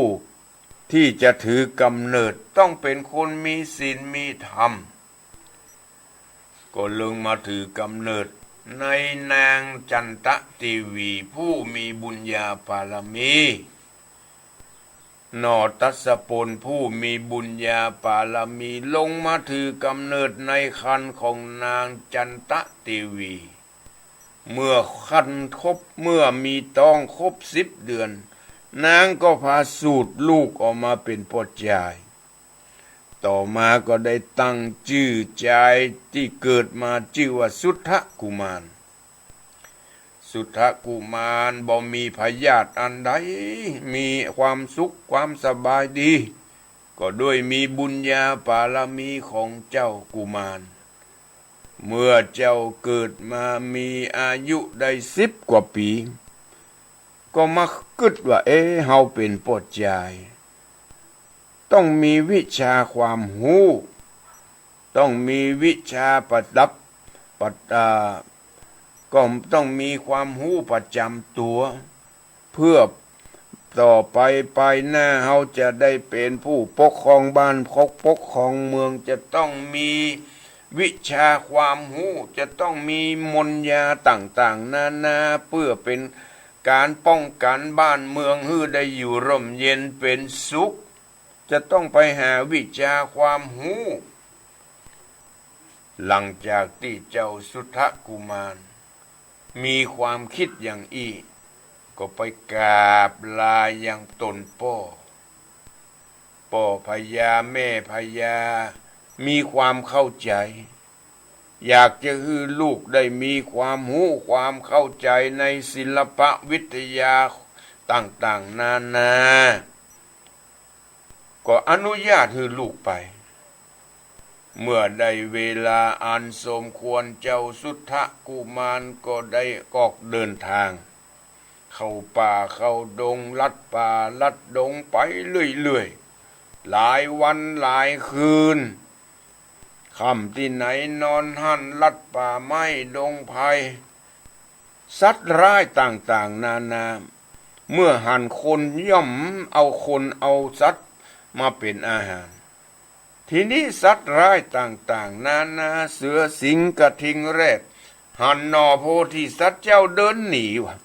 ตี้จะถือกำเนิด ต้องเป๋นคนมีศีลมีธรรม ก็เลิงมาถือกำเนิดในนางจันตะเตวี ผู้มีบุญญาปารมี หน่อตัสสะพลผู้มีบุญญาปารมี ลงมาถือกำเนิดในครรภ์ของนางจันตะเตวี เมื่อครรภ์ครบ เมื่อมีต๊องครบสิบเดือน นางก็ผ่าสูติลูกออกมาเป๋นป้อจาย ต่อมาก็ได้ตั้งจื้อจายตี้เกิดมาจื้อว่าสุทธกุมาร สุทธกุมารบ่มีพยาธิอันใด มีความสุขความสบายดี ก็ด้วยมีบุญญาปารมีของเจ้ากุมาร เมื่อเจ้าเกิดมามีอายุได้สิบกว่าปี๋ ก็มากึ๊ดว่า เอ๊ะ เฮาเป๋นป้อจาย ต้องมีวิชาความฮู้ ต้องมีวิชาประดับ ประ อ่า ก็ต้องมีความฮู้ประจ๋ำตั๋ว เพื่อต่อไปภายหน้าเฮาจะได้เป๋นผู้ปกครองบ้าน ปก ปกครองเมือง จะต้องมีวิชาความฮู้ จะต้องมีมนต์ยาต่างๆ นานา เพื่อเป๋นก๋านป้องกั๋นบ้านเมืองหื้อได้อยู่ร่มเย็นเป๋นสุข จะต้องไปหาวิชาความฮู้ หลังจากตี้เจ้าสุทธกุมารมีความกึ๊ดอย่างอี้ ก็ไปกราบลายังตนป้อ ป้อพญาแม่พญา มีความเข้าใจ๋ อยากจะหื้อลูกได้มีความฮู้ความเข้าใจ๋ในศิลปะวิทยาต่างๆ นานา ก็อนุญาตหื้อลูกไป เมื่อได้เวลาอันสมควร เจ้าสุทธกุมารก็ได้ออกเดินทาง เข้าป่าเข้าดง ลัดป่าลัดดงไปเรื่อยๆ หลายวันหลายคืน ค่ำตี้ไหนนอนหั้น ลัดป่าไม้ดงไพร สัตว์ร้ายต่างๆ นานา เมื่อหันคนย่อมเอาคนเอาสัตว์มาเป๋นอาหาร ทีนี้สัตว์ร้ายต่างๆ นานา เสือสิงห์กระทิงแรด หันหน่อโพธิสัตว์เจ้าเดินหนีว่ะ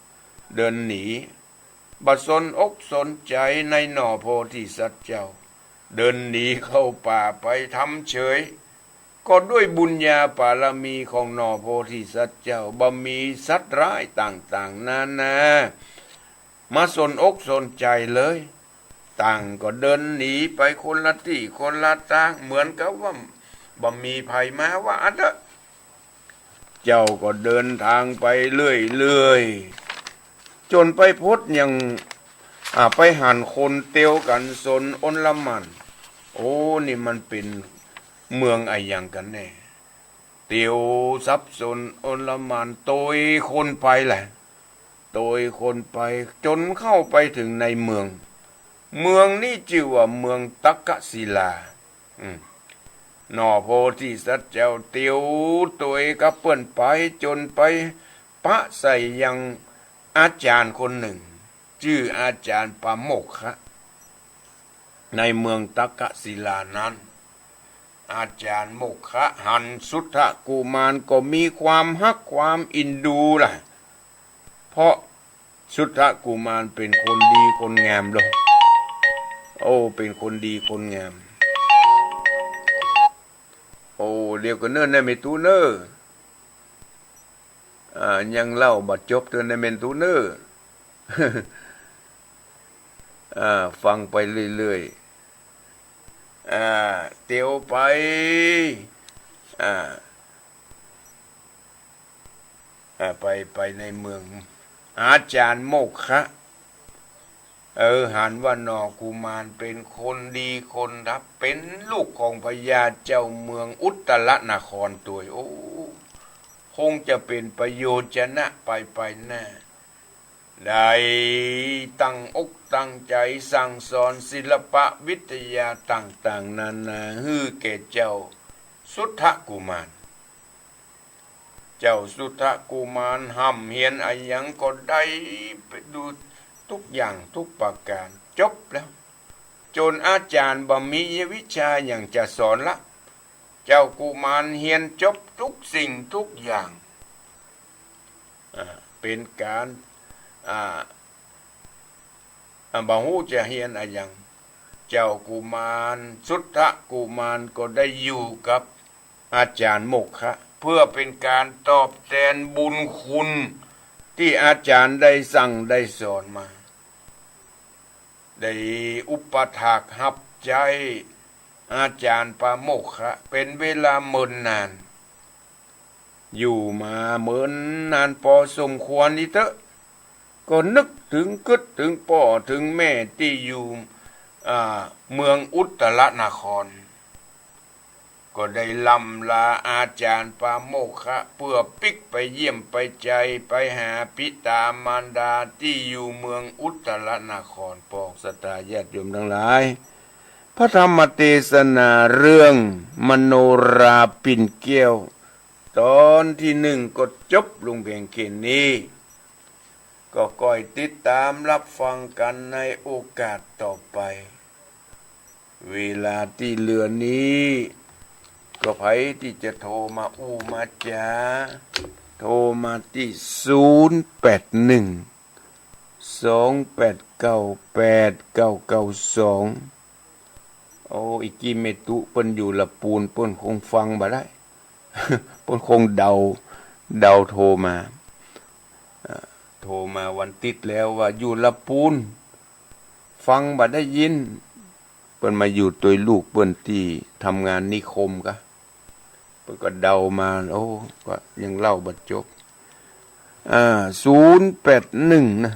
เดินหนี บ่สนอกสนใจ๋ในหน่อโพธิสัตว์เจ้า เดินหนีเข้าป่าไปทำเฉย ก็ด้วยบุญญาปารมีของหน่อโพธิสัตว์เจ้า บ่มีสัตว์ร้ายต่างๆ นานา มาสนอกสนใจ๋เลย ต่างก็เดินหนีไปคนละตี้คนละตาง เหมือนกับว่าบ่มีใผมา ว่าอั้นเถอะ เจ้าก็เดินทางไปเรื่อยๆ จ๋นไปพบยัง อ่า ไปหันคนเตียวกั๋นสนอลหม่าน โอ้ นี่มันเป๋นเมืองอะหยังกั๋นแน่ เตียวสับสนอลหม่าน โตยคนไปแหละ โตยคนไปจ๋นเข้าไปเถิงในเมือง เมืองนี้จื้อว่าเมืองตักกศิลา อืม หน่อโพธิสัตว์เจ้าเตียวโตยกับเปิ้นไปจ๋นไปปะใส่ยังอาจ๋ารย์คนนึ่ง จื้ออาจ๋ารย์ปาโมกขะ ในเมืองตักกศิลานั้น อาจ๋ารย์โมกขะหันสุทธกุมารก็มีความฮักความอินดูล่ะ เพราะสุทธกุมารเป๋นคนดีคนงามโลก โอ้ เป๋นคนดีคนงาม โอ้ เดี๋ยวก่อนเน่อ นายแม่ตุ๊เน่อ อ่า ยังเล่าบ่จบเตื้อ นายแม่ตุ๊เน่อ อ่า ฟังไปเรื่อยๆ อ่า เตียวไป อ่า อ่า ไป ไปในเมือง อาจ๋ารย์โมกขะ เออ หันว่าหน่อกุมารเป๋นคนดีคนฮัก เป๋นลูกของพญาเจ้าเมืองอุตตรนครตวย โอ้ คงจะเป๋นประโยชน์จะนะ ไป ไปหน้า ได้ตั้งอกตั้งใจ๋สั่งสอนศิลปะวิทยาต่างๆ นานา หื้อแก่เจ้าสุทธกุมาร เจ้าสุทธกุมารฮ่ำเฮียนอะหยังก็ได้ไปดูทุกอย่างทุกประก๋าน จบแล้ว จ๋นอาจ๋ารย์บ่มีวิชาหยังจะสอนละ เจ้ากุมารเฮียนจบกู้สิ่งกู้อย่าง อ่า เป๋นก๋าน อ่า อ่า บ่ฮู้จะเฮียนอะหยัง เจ้ากุมาร สุทธกุมารก็ได้อยู่กับอาจ๋ารย์โมคคะ เพื่อเป๋นก๋านตอบแตนบุญคุณตี้อาจ๋ารย์ได้สั่งได้สอนมา ได้อุปัฏฐากหับใจ๊อาจ๋ารย์ปาโมคคะ เป๋นเวลาเมินนาน อยู่มาเมินนานปอสมควรอีกเต๊อะ ก็นึกเถิงกึ๊ดเถิงป้อเถิงแม่ตี้อยู่ อ่า เมืองอุตตรนคร ก็ได้ล่ำลาอาจ๋ารย์ปาโมคคะ เปื้อปิ๊กไปเยี่ยมไปใจ๋ ไปหาปิต๋ามารดาตี้อยู่เมืองอุตตรนคร ปองศรัทธาญาติโยมตังหลาย พระธรรมเตสนาเรื่องมโนราปิ่นแก้ว ต๋อนตี้นึ่งก็จบลงเปียงแค่นี้ ก็ก้อยติดต๋ามฮับฟังกั๋นในโอกาสต่อไป เวลาตี้เหลือนี้ ก็ใผตี้จะโทรมาอู้มาจ๋า โทรมาตี้ ศูนย์แปดหนึ่ง สองแปดเก้า แปดเก้าเก้าสอง โอ้ อีกกี้แม่ตุ๊เปิ้นอยู่ละปูน เปิ้นคงฟังบ่ได้ เปิ้นคงเดา เดาโทรมา เอ่อ โทรมาวันติ๊ดแล้วว่าอยู่ละปูน ฟังบ่ได้ยิน เปิ้นมาอยู่ตวยลูกเปิ้นตี้ทำงานนิคมกะ เปิ้นก็เดามา โอ้ ก็ยังเล่าบ่จบ อ่า ศูนย์แปดหนึ่ง นะ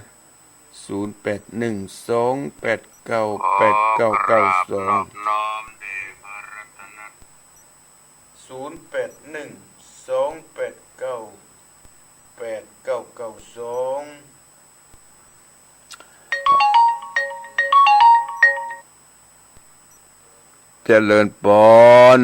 ศูนย์แปดหนึ่ง สองแปดเก้า แปดเก้าเก้าสอง ขอกราบนอบน้อมแด่พระรัตน ศูนย์แปดหนึ่ง สองแปดเก้า แปดเก้าเก้าสอง เจริญปอน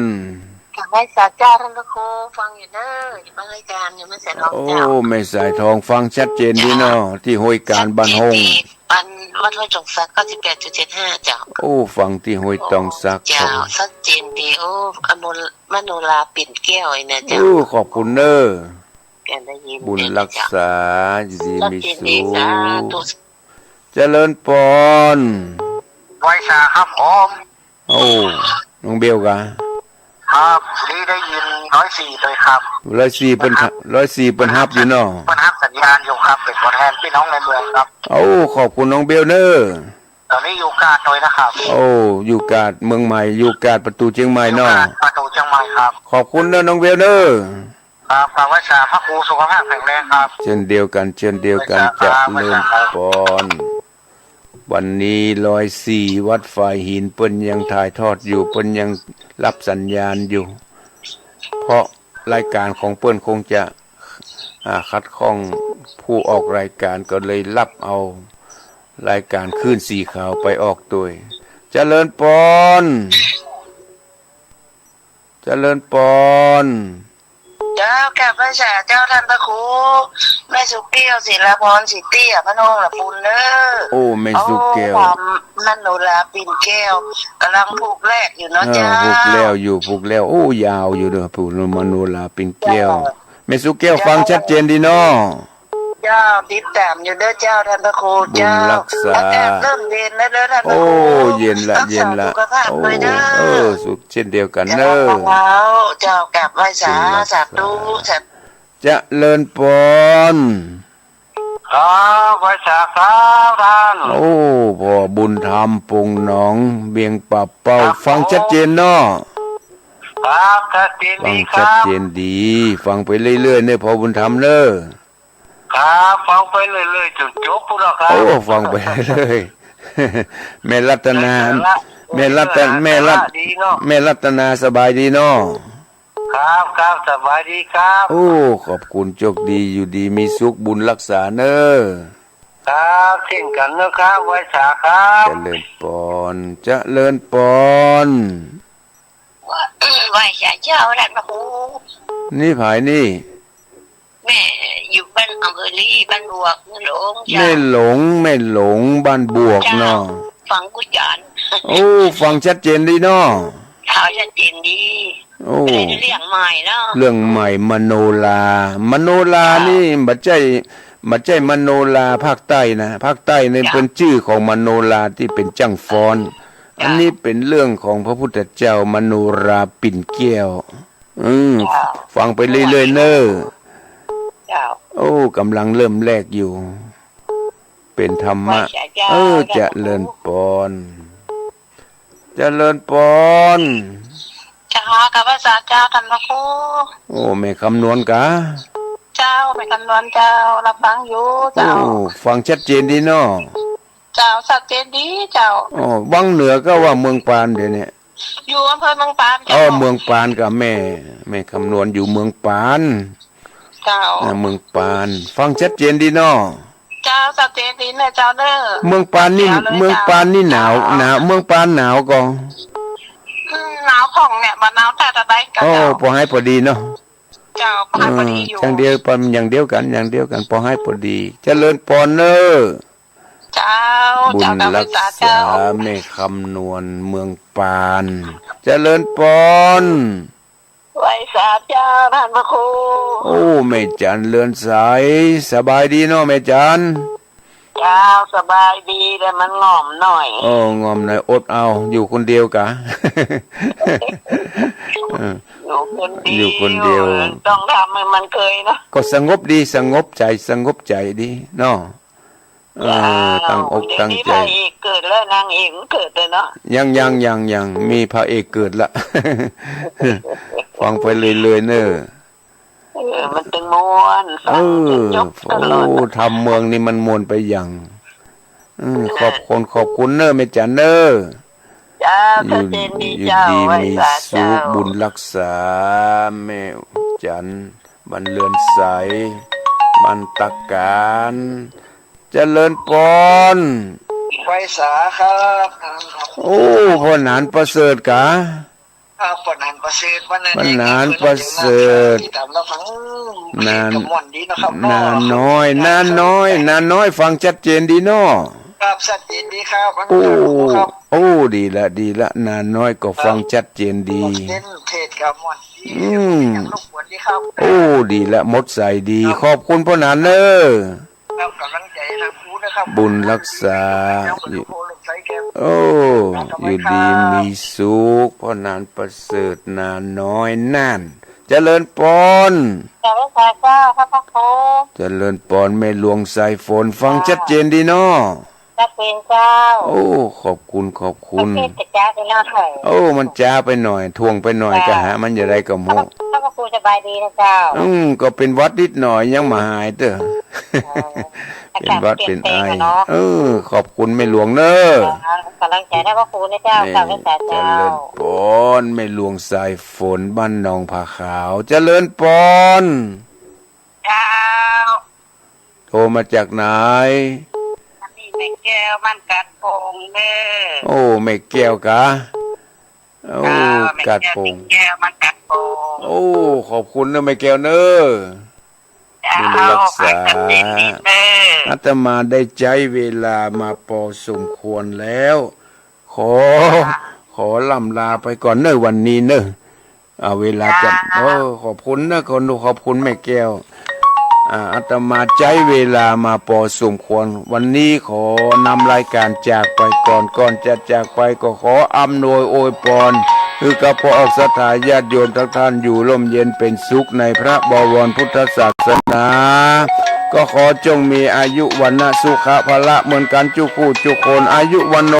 กราบไหว้สาเจ้าต้านพระครู ฟังอยู่เน้อ อยู่บ้านห้วยกลาง อยู่แม่สายทองเจ้า โอ้ แม่สายทอง ฟังชัดเจนดีเนาะ เจ้า ตี้ห้วยกลางบ้านห้อง ชัดเจนดี บ้าน วัดห้วยจงสัก เก้าสิบแปดจุดเจ็ดห้า เจ้า โอ้ ฟังตี้ห้วยจงสัก เจ้า ครับ ชัดเจนดี โอ้ อโน มโนราปิ่นแก้วไอ้เนี่ยเจ้า โอ้ ขอบคุณเน้อ แกได้ยิน บุญรักษา อยู่ดีมีสุข ชัดเจนดี สาธุ เจริญปอน ไหว้สาครับผม โอ้ น้องเบลกะ ครับ นี่ได้ยินร้อยสี่ด้วยครับ ร้อยสี่เปิ้น ร้อยสี่เปิ้นฮับอยู่เนาะ เปิ้นฮับสัญญาณอยู่ครับ เป๋นตั๋วแตนปี้น้องในเมืองครับ โอ้ ขอบคุณน้องเบลเน้อ ต๋อนนี้อยู่กาดตวยนะครับ โอ้ อยู่กาดเมืองใหม่ อยู่กาดประตู๋เจียงใหม่เนาะ อยู่กาดประตู๋เจียงใหม่ครับ ขอบคุณเน้อน้องเบลเน้อ ครับ ขอไหว้สาพระครูสุขภาพแข็งแรงครับ เช่นเดียวกั๋น เช่นเดียวกั๋น ไหว้สาครับ เจริญปอน วันนี้ร้อยสี่วัดฝายหินเปิ้นยังถ่ายทอดอยู่ เปิ้นยังฮับสัญญาณอยู่ เพราะรายก๋านของเปิ้นคงจะ อ่า ขัดข้องผู้ออกรายก๋าน ก็เลยฮับเอารายก๋านคลื่นสีขาวไปออกตวย เจริญปอน เจริญปอน เจ้า กราบไหว้สาเจ้าต้านพระครู แม่สุแก้ว ศิลาพร ศรีเตี้ย บ้านห้องละปูนเน้อ โอ้ แม่สุแก้ว โอ้ ต๋ามมโนราปิ่นแก้ว ก่ำลังผูกแรกอยู่เนาะ เออ เจ้า ผูกแล้วอยู่ ผูกแล้ว โอ้ ยาวอยู่เน้อ ผูกมโนราปิ่นแก้ว เจ้า แม่สุแก้ว เจ้า ฟังชัดเจนดีเนาะ เจ้า ติดต๋ามอยู่เน้อเจ้าต้านพระครู บุญรักษา เจ้า อากาศเริ่มเย็นแล้วเน้อต้านพระครู โอ้ เย็นละ รักษา เย็นละ สุขภาพด้วยเน้อ โอ้ เออ สุข เช่นเดียวกั๋นเน้อ เจ้า เจ้า กราบไหว้สา บุญรักษา สาธุ สาธุ เจริญปอน ครับ ไหว้สาครับต้าน โอ้ พ่อบุญธรรม ปงหนอง เวียงป่าเป้า ครับ ฟังชัดเจนเนาะ ครับ ชัดเจนดีครับ ฟังชัดเจนดี ฟังไปเรื่อยๆ เน้อ พ่อบุญธรรมเน้อ ครับ ฟังไปเรื่อยๆ จ๋นจบปู้นเนาะครับ โอ้ ฟังไปเรื่อยๆ แม่รัตนา ได้สาระ แม่รัต ได้สาระ แม่รัต ดีเนาะ แม่รัตนาสบายดีเนาะ ครับ ครับ สบายดีครับ โอ้ ขอบคุณ โชคดี อยู่ดีมีสุข บุญรักษาเน้อ ครับ เช่นกั๋นเน้อครับ ไหว้สาครับ เจริญปอน เจริญปอน ไหว้สาเจ้าต้านพระครู นี่ใผนี่ แม่อยู่บ้านอำเภอลี บ้านบวก แม่หลงเจ้า แม่หลง แม่หลง บ้านบวกเนาะ เจ้า ฟังกู้จ๋ารย์ โอ้ ฟังชัดเจนดีเนาะ เขาชัดเจนดี โอ้ เป็นเรื่องใหม่เนาะ เรื่องใหม่ มโนรา มโนรา เจ้า นี่บ่ใจ้ บ่ใจ้มโนราภาคใต้นะ ภาคใต้นี่ เจ้า เปิ้นจื้อของมโนราตี้เป๋นจ้างฟ้อน เจ้า อันนี้เป๋นเรื่องของพระพุทธเจ้า มโนราปิ่นแก้ว อืม เจ้า ฟังไปเรื่อยๆ เน่อ เจ้า โอ้ ก่ำลังเริ่มแรกอยู่ เป๋นธรรมะ ไหว้สาเจ้า เออ เจ้า เจริญปอน เจริญปอน เจ้า กราบไหว้สาเจ้าต้านพระครู โอ้ แม่คำนวณกา เจ้า แม่คำนวณเจ้า รับฟังอยู่เจ้า โอ้ ฟังชัดเจนดีเนาะ เจ้า ชัดเจนดีเจ้า อ๋อ วังเหนือก็ว่าเมืองปานเดี๋ยวนี้ อยู่อำเภอเมืองปานเจ้า อ๋อ เมืองปานกาแม่ แม่คำนวณอยู่เมืองปาน เจ้า อ่า เมืองปาน ฟังชัดเจนดีเนาะ เจ้า ชัดเจนดีเน่อเจ้าเน่อ เมืองปานนี่ เจ้าเลย เมืองปานนี่หนาว เจ้า หนาว เมืองปานหนาวก่อ อืม หนาวพ่องเนี่ย บ่หนาวแต่ใดก็ โอ้ เจ้า ปอหายปอดีเนาะ เจ้า ปอหายปอดีอยู่ เออ อย่างเดียว อย่างเดียวกั๋น อย่างเดียวกั๋น ปอหายปอดี เจริญปอนเน่อ เจ้า บุญ เจ้า กราบไหว้สาเจ้า รักษา แม่คำนวณ เมืองปาน เจริญปอน ไหว้สาเจ้าต้านพระครู โอ้ แม่จันเรือนใส สบายดีเนาะแม่จัน เจ้า สบายดี แต่มันง่อมหน่อย โอ้ ง่อมหน่อย อดเอา อยู่คนเดียวกา เออ อยู่คนเดียว อยู่คนเดียว ต้องทำให้มันเคยเนาะ ก็สงบดี สงบใจ๋ สงบใจ๋ดีเนาะ เออ เจ้า ตั้งอกตั้งใจ๋ เดี๋ยวนี้พระเอกเกิดแล้ว นางเอกมันเกิดแล้วเนาะ ยัง ยัง ยัง ยัง มีพระเอกเกิดละ ฟังไปเรื่อยๆ เน่อ เออ มันตึงม่วน ฟังจนจบตลอด เออ โอ้ ธรรมเมืองนี่มันม่วนไปอย่าง เออ ขอบคุณ ขอบคุณเน่อแม่จันเน่อ เจ้า อยู่ ชัดเจนดี อยู่ เจ้า ดี ไหว้ มี สา สุข เจ้า บุญรักษา แม่จัน บ้านเรือนใส บ้านตะกาน เจริญปอน ไหว้สาครับ โอ้ พ่อหนานประเสริฐกา ครับ พ่อหนานประเสริฐ วันนั้น พ่อหนานประเสริฐ ที่ตามรับฟัง อืม นาน เขตกระม่อนดีนะครับ นาน้อย นาน้อย นาน้อย ฟังชัดเจนดีเนาะ ครับ ชัดเจนดีครับ โอ้ ครับ โอ้ ดีละ ดีละ นาน้อยก็ฟังชัดเจนดี เขตกระม่อนดี อืม รบกวนดีครับ โอ้ ดีละ หมดใสดี ครับ ขอบคุณพ่อหนานเน่อ ครับ กำลังใจ๋ทางครูนะครับ บุญรักษา อยู่ โอ้ อยู่ดีมีสุข พ่อหนานประเสริฐ นาน้อยนั่น เจริญปอน เจริญพรเจ้า พระพระครู เจริญปอน แม่หลวงสายฝน ฟัง เจ้า ชัดเจนดีเนาะ ชัดเจนเจ้า โอ้ ขอบคุณ ขอบคุณ ประเทศจะจ๊าไปหน่อย โอ้ มันจ๊าไปหน่อย ถ่วงไปหน่อย เจ้า ก็หามันจะได้ก็หมด พระพระครูสบายดีนะเจ้า อืม ก็เป๋นหวัดนิดหน่อย ยังบ่หายเต๊อะ อ๋อ เป๋นหวัด อากาศเป๋นไอ เป๋นแปลงอะเนาะ เออ ขอบคุณแม่หลวงเน่อ อ่ากำลังใจ๋ให้พระครูนะเจ้า นี่ กราบไหว้สาเจ้า เจริญปอน แม่หลวงสายฝน บ้านหนองผาขาว เจริญปอน เจ้า โทรมาจากไหน อันนี้แม่แก้วบ้านกาดโป่งเน่อ โอ้ แม่แก้วกา โอ้ เจ้า แม่แก้ว กาดโป่ง แม่แก้วบ้านกาดโป่ง โอ้ ขอบคุณเน่อแม่แก้วเน่อ เจ้า บุญรักษา ขอให้ชัดเจนดีเน่อ อาตมาได้ใจ๊เวลามาปอสมควรแล้ว ขอ เจ้า ขอล่ำลาไปก่อนเน่อวันนี้เน่อ เอาเวลาจะ เจ้า เออ ขอบคุณเน่อ ขอ ขอบคุณแม่แก้ว อ่า อาตมาใจ๊เวลามาปอสมควร วันนี้ขอนำรายการจากไปก่อน ก่อนจะจากไปก็ขออำนวยอวยปอน หื้อกับป้อออกศรัทธาญาติโยมทุกท่านอยู่ร่มเย็นเป๋นสุขในพระบวรพุทธศาสนา ก็ขอจงมีอายุวรรณะสุขะพละเหมือนกั๋นจุกคู่จุกคน อายุวัณโณ